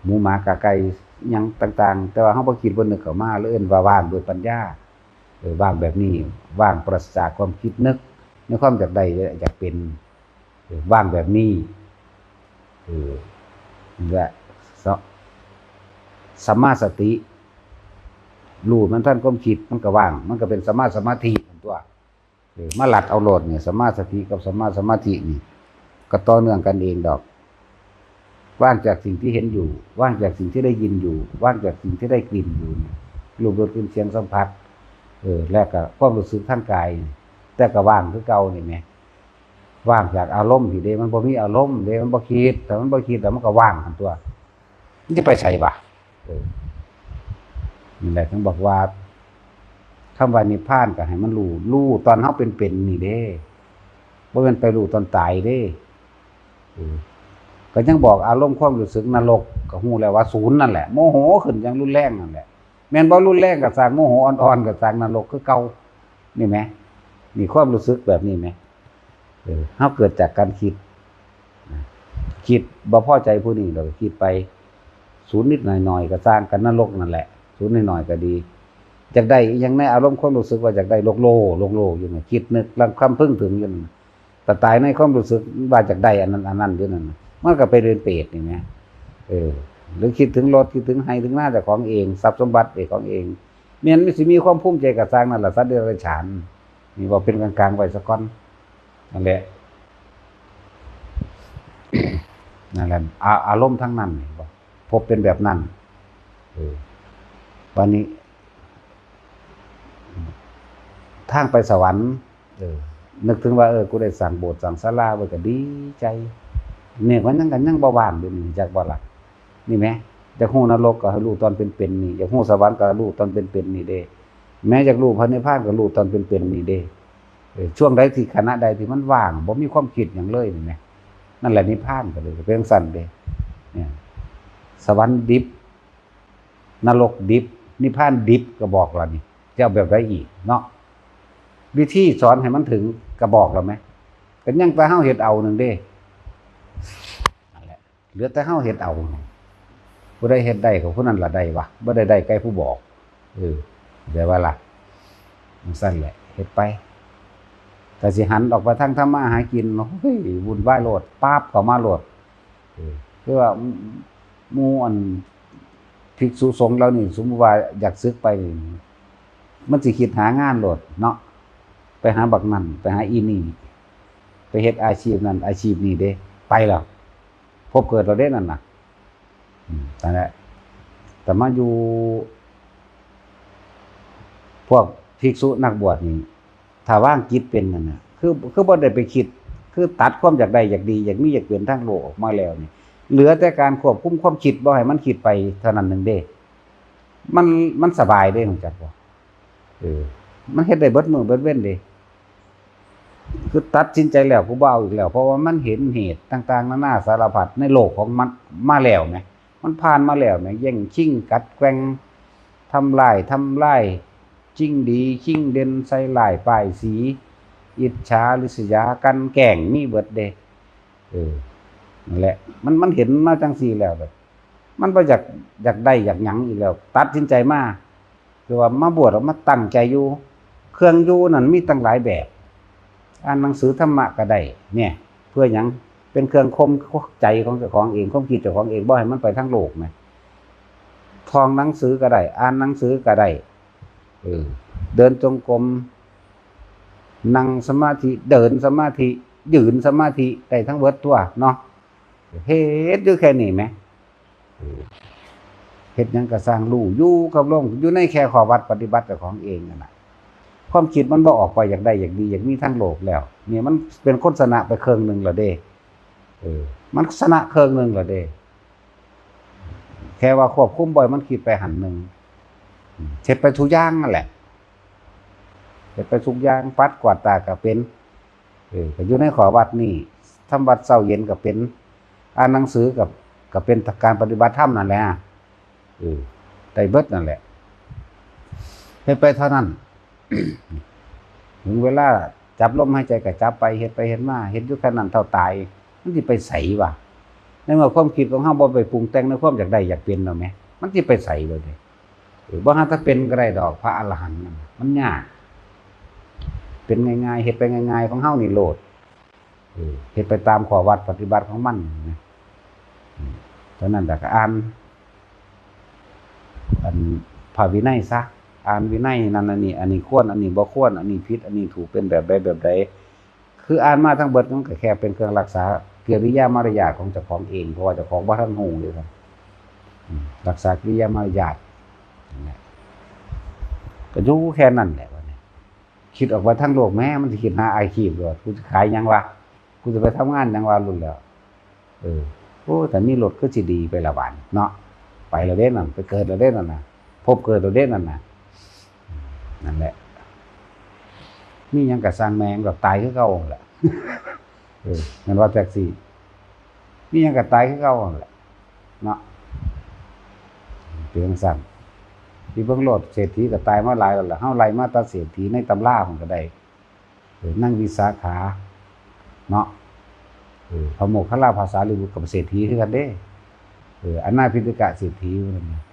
หมูหมากาไก่หยังต่างๆ แต่ว่าเฮาบ่คิดบ่นึกเข้ามา เลยเอิ้นว่าว่างด้วยปัญญา เออ ว่างแบบนี้ ว่างปราศจากความคิดนึก ในความอยากได้อยากเป็น เออ ว่างแบบนี้ เออ นี่แหละ ส- สัมมาสติ รู้มันทันความคิด มันก็ว่าง มันก็เป็นสัมมาสมาธินั่นตัว เออ มาหลักเอาโลดเนี่ย สัมมาสติกับสัมมาสมาธินี่ ก็ต่อเนื่องกันเองดอก ว่างจากสิ่งที่เห็นอยู่ ว่างจากสิ่งที่ได้ยินอยู่ ว่างจากสิ่งที่ได้กลิ่นอยู่เนี่ย รูปรสกลิ่นเสียงสัมผัส เออ แล้วก็ความรู้สึกทางกายนี่ แต่ก็ว่างคือเก่านี่แหม ว่างจากอารมณ์ที่เด้ มันบ่มีอารมณ์เด้ มันบ่คิด ถ้ามันบ่คิดแล้วมันก็ว่างหั่นตัว มันจะไปไสวะ เออ นี่แหละถึงบอกว่า คำว่านิพพานก็ให้มันรู้ รู้ตอนเฮาเป็นๆนี่เด้ บ่แม่นไปรู้ตอนตายเด้ เออ ก็ยังบอกอารมณ์ความรู้สึกนรก ก็ฮู้แล้วว่าศูนย์นั่นแหละ โมโหขึ้นอย่างรุนแรงนั่นแหละ แม่นบ่รุนแรงก็ซ่าง โมโหอ่อนๆก็ซ่าง นรกคือเก่า นี่แหม นี่ความรู้สึกแบบนี้แหม เออ เฮาเกิดจากการคิด คิดบ่พอใจผู้นี้ เราก็คิดไป ศูนย์นิดหน่อยๆก็ซ่าง กันนรกนั่นแหละ ศูนย์หน่อยๆก็ดี อยากได้อิหยังในอารมณ์ความรู้สึกว่าอยากได้โลกโลกโลกโลกอยู่น่ะ คิดนึกลำคำพึงถึงอยู่นั่นน่ะ แต่ตายในความรู้สึกว่าอยากได้อันนั้นอันนั้นอยู่นั่นน่ะ มันก็ไปเป็นเปรตนี่แหม เออ หรือคิดถึงรถ คิดถึงไฮ่ถึงนาเจ้าของเอง ทรัพย์สมบัติเจ้าของเอง แม่นมันสิมีความภูมิใจก็ซ่างนั่นล่ะ สัตว์เดรัจฉาน นี่เว้าเป็นกลางๆไว้ซะก่อน นั่นแหละ นั่นแหละ อา- อารมณ์ทั้งนั้นนี่ พบเป็นแบบนั้น เออ วันนี้ ทางไปสวรรค์ เออ นึกถึงว่า เออ กูได้สร้างโบสถ์สร้างศาลาไว้ก็ดีใจ เนี่ย มันยัง กันยังบ่ว่างอยู่นี่ จักบ่ล่ะ นี่แหม อยากฮู้นรกก็ให้รู้ตอนเป็นๆนี่ อยากฮู้สวรรค์ก็รู้ตอนเป็นๆนี่เด้ แม้อยากรู้พระนิพพานก็รู้ตอนเป็นๆนี่เด้ เออ ช่วงใดที่ ขณะใดที่มันว่าง บ่มีความคิดหยังเลยนี่แหม นั่นแหละนิพพาน ก็เลยเป็นจั่งซั้นเด้ เนี่ย สวรรค์ดิบ นรกดิบ นิพพานดิบ ก็บอกแล้วนี่ จะเอาแบบใดอีกเนาะ วิธีสอนให้มันถึงก็บอกแล้วแหม ก็ยังแต่เฮาเฮ็ดเอานั่นเด้ นั่นแหละ เหลือแต่เฮาเฮ็ดเอา ผู้ใดเฮ็ดได้ก็ผู้นั้นล่ะได้วะ บ่ได้ได้ไกลผู้บอก เออ เข้าใจบ่ล่ะ จั่งซั้นแหละ เฮ็ดไป ถ้าสิหันออกไปทางทำมาหากิน โอ้ย วุ่นวายโลด ป๊าบเข้ามาโลด เออ คือว่า หมู่อันภิกษุสงฆ์เหล่านี้ สมมุติว่าอยากสึกไปนี่ มันสิคิดหางานโลดเนาะ ไปหาบักนั่น ไปหาอีนี่ ไปเฮ็ดอาชีพนั่น อาชีพนี้เด้ ไปแล้ว พบเกิดแล้วเด้นั่นน่ะ อืม นั่นแหละ แต่มาอยู่ พวกภิกษุนักบวชนี่ ถ้าวางจิตเป็นนั่นน่ะ คือ คือบ่ได้ไปคิด คือตัดความอยากได้อยากดี อยากมีอยากเป็นทางโลกออกมาแล้วนี่ เหลือแต่การควบคุมความคิดบ่ให้มันคิดไปเท่านั้นหนึ่งเด้ มัน มันสบายเด้ รู้จักบ่ เออ มันเฮ็ดได้เบิดมื้อเบิดเว็นเด้ คือตัดสินใจแล้ว กูบ่เอาอีกแล้ว เพราะว่ามันเห็นเหตุต่างๆนานาสารพัดในโลกของมันมาแล้วแหม มันผ่านมาแล้วแหม แย่งชิงกัดแกว่ง ทำลาย ทำลาย ชิงดี ชิงเด่น ใส่ร้ายป้ายสี อิจฉาริษยา กลั่นแกล้ง มีเบิดเด้ เออ นั่นแหละ มัน มันเห็นมาจั่งซี้แล้วแบบ มันบ่อยาก อยากได้อยากหยังอีกแล้ว ตัดสินใจมา คือว่ามาบวชแล้วมาตั้งใจอยู่ เครื่องอยู่นั่นมีตั้งหลายแบบ อ่านหนังสือธรรมะก็ได้ เนี่ย เพื่อหยัง เป็นเครื่องข่มใจของเจ้าของเอง ความคิดเจ้าของเอง บ่ให้มันไปทางโลกนะ ท่องหนังสือก็ได้ อ่านหนังสือก็ได้ เออ เดินจงกรม นั่งสมาธิ เดินสมาธิ ยืนสมาธิ ได้ทั้งเบิดตัวเนาะ เฮ็ดอยู่แค่นี้แหม เออ เฮ็ดหยังก็ซ่าง รู้อยู่กับลม อยู่ในแค่ข้อวัดปฏิบัติเจ้าของเองนั่นน่ะ ความคิดมันบ่ออกไปอยากได้อยากดี อยากมีทางโลกแล้ว เนี่ยมันเป็นคนชนะไปเครื่องหนึ่งแล้วเด้ เออ มันชนะเครื่องหนึ่งแล้วเด้ แค่ว่าควบคุมบ่ให้มันคิดไปหั้นหนึ่ง เฮ็ดไปทุกอย่างนั่นแหละ เฮ็ดไปทุกอย่าง ปัดกวาดตาก็เป็น เออ ก็อยู่ในข้อวัดนี่ ท ทำวัดเช้าเย็นก็เป็น อ่านหนังสือกับ ก็เป็นการปฏิบัติธรรมนั่นแหละ เออ ได้เบิดนั่นแหละ เฮ็ดไปเท่านั้น ถึงเวลาจับลมหายใจก็จับไป เฮ็ดไปเฮ็ดมา เฮ็ดอยู่แค่นั้นเท่าตาย มันสิไปไสวะ ในเมื่อความคิดของเฮาบ่ไปปรุงแต่งในความอยากได้อยากเป็นแล้วแหม มันสิไปไสวะเด้ เออ บ่หาแต่เป็นก็ได้ดอก พระอรหันต์นั่นน่ะ มันยาก เป็นง่ายๆ เฮ็ดไปง่ายๆ ของเฮานี่โลด เออ เฮ็ดไปตามข้อวัดปฏิบัติของมันนะ อืม เท่านั้นแหละ ก็อ่าน อัน พระวินัยซะ อ่านวินัยนั่นอันนี้ อันนี้ควร อันนี้บ่ควร อันนี้ผิด อันนี้ถูก เป็นแบบใดแบบใด คืออ่านมาทั้งเบิดมันก็แค่เป็นเครื่องรักษากิริยามารยาทของเจ้าของเอง เพราะว่าเจ้าของบ่ทันรู้เลยครับ อืม รักษากิริยามารยาทนั่นแหละ ก็อยู่แค่นั้นแหละ บัดนี้ คิดออกไปทางโลกแหม มันสิคิดหาอาชีพโลด กูสิขายหยังวะ กูสิไปทำงานหยังวะ รุ่นแล้ว เออ โอ้ แต่มีรถคือสิดีไปละบาดนี้เนาะ ไปแล้วเด้นั่น ไปเกิดแล้วเด้นั่นน่ะ พบเกิดแล้วเด้นั่นน่ะ นั่นแหละ มีหยังก็ซ่างแม่งดอก ตายคือเก่าหั่นแหละ เออ แม่นว่าแท็กซี่ มีหยังก็ตายคือเก่าหั่นแหละ เนาะ เป็นจั่งซั้น ที่เบิ่งโลด เศรษฐีก็ตายมาหลายแล้วล่ะ เฮาไล่มาแต่เศรษฐีในตำราพุ้นก็ได้ เออ นางวิสาขา เนาะ เออ พระโมคคัลลา พระสารีบุตรก็เป็นเศรษฐีคือกันเด้ เออ อนาถปิณฑิกะเศรษฐี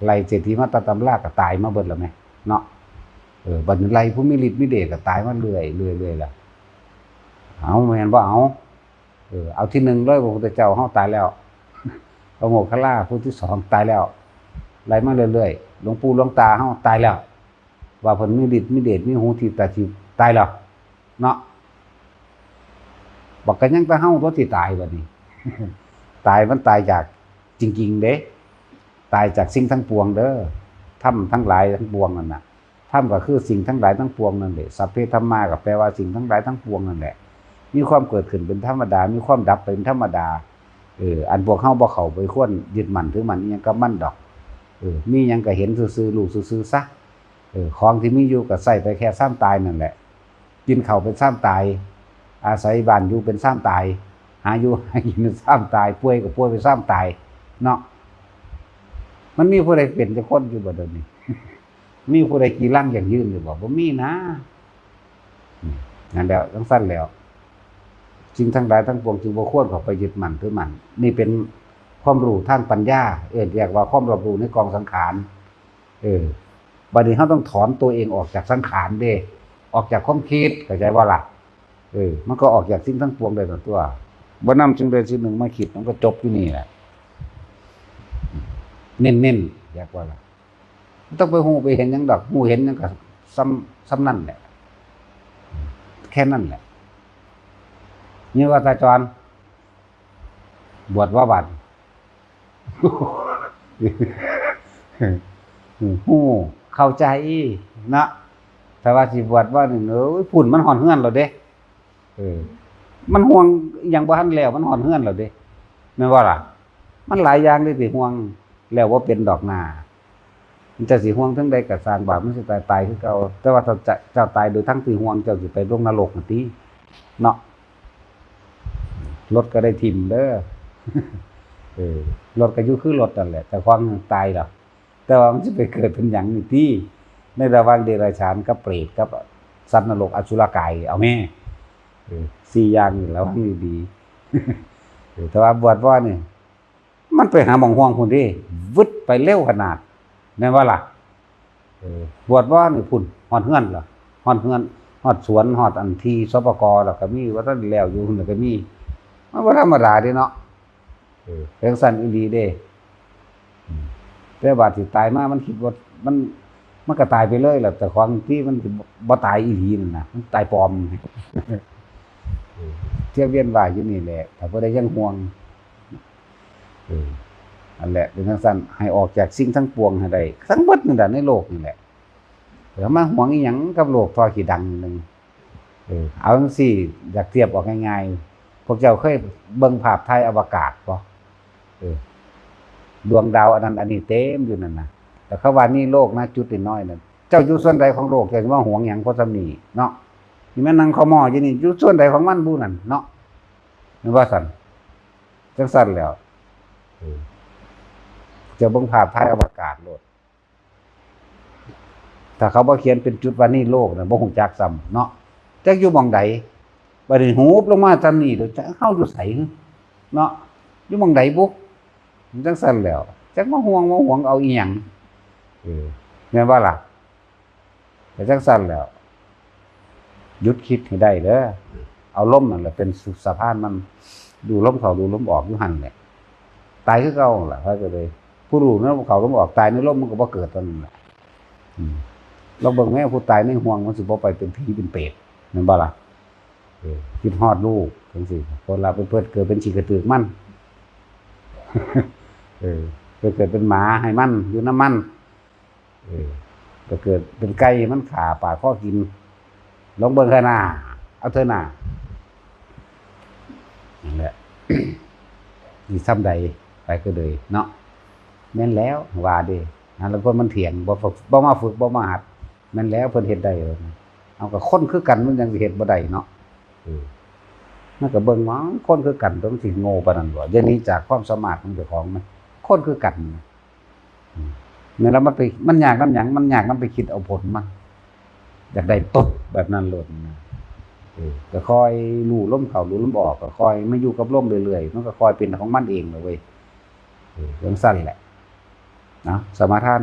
ไล่เศรษฐีมาแต่ตำราก็ตายมาเบิดแล้วแหม เนาะ เออ บัดนี้ไล่ผู้มีฤทธิ์มีเดชก็ตายมาเรื่อย เรื่อย เรื่อยแล้ว เอาแม่นบ่เอา เออ เอาที่หนึ่งเลย พระพุทธเจ้าเฮาตายแล้ว พระโมคคัลลาผู้ที่สองตายแล้ว ไล่มาเรื่อยๆ หลวงปู่หลวงตาเฮาตายแล้ว ว่าเพิ่นมีฤทธิ์มีเดช มีหูทิพย์ตาทิพย์ ตายแล้ว เนาะ บักก็ยังแต่เฮาตัวที่ตายบัดนี้ ตายมันตายจากจริงๆ เด้ ตายจากสิ่งทั้งปวงเด้อ ธรรมทั้งหลายทั้งปวงนั่นน่ะ ธรรมก็คือสิ่งทั้งหลายทั้งปวงนั่นแหละ สัพเพธัมมาก็แปลว่าสิ่งทั้งหลายทั้งปวงนั่นแหละ มีความเกิดขึ้นเป็นธรรมดา มีความดับเป็นธรรมดา เออ อันพวกเฮาบ่เข้าไปควรยึดมั่นถือมั่นอิหยังกับมันดอก เออ มีหยังก็เห็นซื่อๆ รู้ซื่อๆ ซะ เออ ของที่มีอยู่ก็ใช้ไปแค่ซ่ามตายนั่นแหละ กินข้าวเป็นซ่ามตาย อาศัยบ้านอยู่เป็นซ่ามตาย หาอยู่หากินเป็นซ่ามตาย ป่วยก็ป่วยเป็นซ่ามตาย เนาะ มันมีผู้ใดเป็นจักคนอยู่บ่เดี๋ยวนี้ มีผู้ใดกีรังยั่งยืนอยู่บ่ บ่มีนะ อืม นั่นแหละ จั่งซั้นแล้ว สิ่งทั้งหลายทั้งปวงจึงบ่ควรเข้าไปยึดมั่นถือมั่น นี่เป็นความรู้ทางปัญญา เอิ้นเรียกว่าความรอบรู้ในกองสังขาร เออ บัดนี้เราต้องถอนตัวเองออกจากสังขารเด้ ออกจากความคิด เข้าใจบ่ล่ะ เออ มันก็ออกจากสิ่งทั้งปวงได้ตั๊ว บ่นำสิ่งใดสิ่งหนึ่งมาคิด มันก็จบอยู่นี่แหละ เน้นๆ อยากว่าล่ะ บ่ต้องไปฮู้ไปเห็นหยังดอก ฮู้เห็นหยังก็ซ่ำ ซ่ำนั่นแหละ แค่นั้นแหละ นี่ว่าตาจร บวชว่าบัด ฮู้เข้าใจเนาะ แต่ว่าสิบวชว่านี่ เอ้ย พุ้นมันฮอดเฮือนแล้วเด้ เออ มันห่วงอิหยังบ่ทันแล้ว มันฮอดเฮือนแล้วเด้ แม่นบ่ล่ะ มันหลายอย่างเลยสิห่วง แล้วบ่เป็นดอกหน้า มันจะสิห่วงเทิงใดก็ซ่าง บาปมันสิตาย ตายคือเก่า แต่ว่าถ้าจะ เจ้าตายโดยทั้งที่ห่วง เจ้าสิไปลงนรกนั่นติ เนาะ รถก็ได้ถิ่มเด้อ เออ รถก็อยู่คือรถนั่นแหละ เจ้าของตายแล้ว แต่ว่ามันสิไปเกิดเป็นหยังนี่ติ ในระหว่างเดรัจฉานกับเปรตกับสัตว์นรกอสุรกาย เอาแม่ เออ สี่อย่างนี่ระวังดีๆ เออ แต่ว่าบวชว่านี่ มันไปหาหม่องห่วงพุ้นเด้ วึดไปเร็วขนาด แม่นบ่ล่ะ เออ บวชว่านี่พุ้น ฮอดเฮือนล่ะ ฮอดเฮือน ฮอดสวน ฮอดอันที่ สปก แล้วก็มี ว่าทันแล้วอยู่พุ้นก็มี มันบ่ธรรมดาเด้เนาะ เออ จั่งซั้นอีหลีเด้ อืม แต่ว่าที่ตายมามันคิดว่ามัน มันก็ตายไปเลยล่ะ แต่ของที่มันบ่ตายอีหลีนั่นน่ะ มันตายปลอม เออ เที่ยวเวียนว่ายอยู่นี่แหละ ถ้าผู้ใดยังห่วง เออ อันแหละ เป็นจั่งซั้น ให้ออกจากสิ่งทั้งปวงให้ได้ ทั้งหมดนั่นแหละ ในโลกนี่แหละ แล้วมาห่วงอีหยังกับโลกท่อขี้ดังหนึ่ง เออ เอาจั่งซี้ อยากเทียบออกง่ายๆ พวกเจ้าเคยเบิ่งภาพถ่ายอวกาศบ่ เออ ดวงดาวอันนั้นอันนี้เต็มอยู่นั่นน่ะ แต่เขาว่านี่โลกนะ จุดน้อยๆ นั่น เจ้าอยู่ส่วนใดของโลก เจ้าสิมาห่วงหยังพอส่ำนี้เนาะ นี่แม่นนั่งคอมออยู่นี่ อยู่ส่วนใดของมันบุนั่นเนาะ แม่นบ่ซั่น? จั่งซั่นแหล้ว เออ เจ้าเบิ่งภาพถ่ายอวกาศโลด ถ้าเขาบ่เขียนเป็นจุดว่านี่โลกน่ะ บ่ฮู้จักซ้ำเนาะ จักอยู่หม่องใด บัดนี้หูบลงมาซำนี้ แล้วจักเฮาอยู่ไสเนาะ อยู่หม่องใดบุ จั่งซั่นแหล้ว จักมาห่วงมาหวงเอาอีหยัง เออ แม่นบ่ล่ะ? แต่จั่งซั่นแหล้ว หยุดคิดให้ได้เด้อ เอาลมนั่นแหละเป็นสะพานมัน ดูลมเข้าดูลมออกอยู่หั่นแหละ ตายคือเก่าล่ะ ไผก็เลย ผู้รู้ในลมเข้าลมออก ตายในลมมันก็บ่เกิดเท่านั้นแหละ อืม ลองเบิ่งแม่ ผู้ตายในห่วงมันสิบ่ไปเป็นผีเป็นเปรต แม่นบ่ล่ะ? เออ คิดฮอดลูกจั่งซี้ คนลาวไปเพิ่นเกิดเป็นขี้กระตือกมัน เออ ไปเกิดเป็นหมาให้มัน อยู่นำมัน เออ ไปเกิดเป็นไก่ให้มันฆ่าปาดคอกิน ลองเบิ่งเถอะนา เอาเถอะนา นั่นแหละ สิซ่ำใดไปก็เลยเนาะ แม่นแล้วว่าเด้ หาลางคนมันเถียง บ่ฝึก บ่มาฝึก บ่มาหัด แม่นแล้วเพิ่นเฮ็ดได้ว่าซั่น เอา ก็คนคือกันมันจั่งสิเฮ็ดบ่ได้เนาะ เออ มันก็เบิ่งว่าคนคือกันตัวมันสิโง่ปานนั้นบ่ อย่าหนีจากความสามารถของเจ้าของมัน คนคือกัน อืม แม่นแล้วมันไป มันยากนำหยัง มันยากนำไปคิดเอาผลมัน อยากได้ปุ๊บแบบนั้นโลดนะ เออ ก็ค่อยรู้ลมเข้ารู้ลมออก ก็ค่อยมาอยู่กับลมเรื่อยๆ มันก็ค่อยเป็นของมันเองล่ะเว้ย เออ จั่งซั่นแหละ เนาะ สมาทาน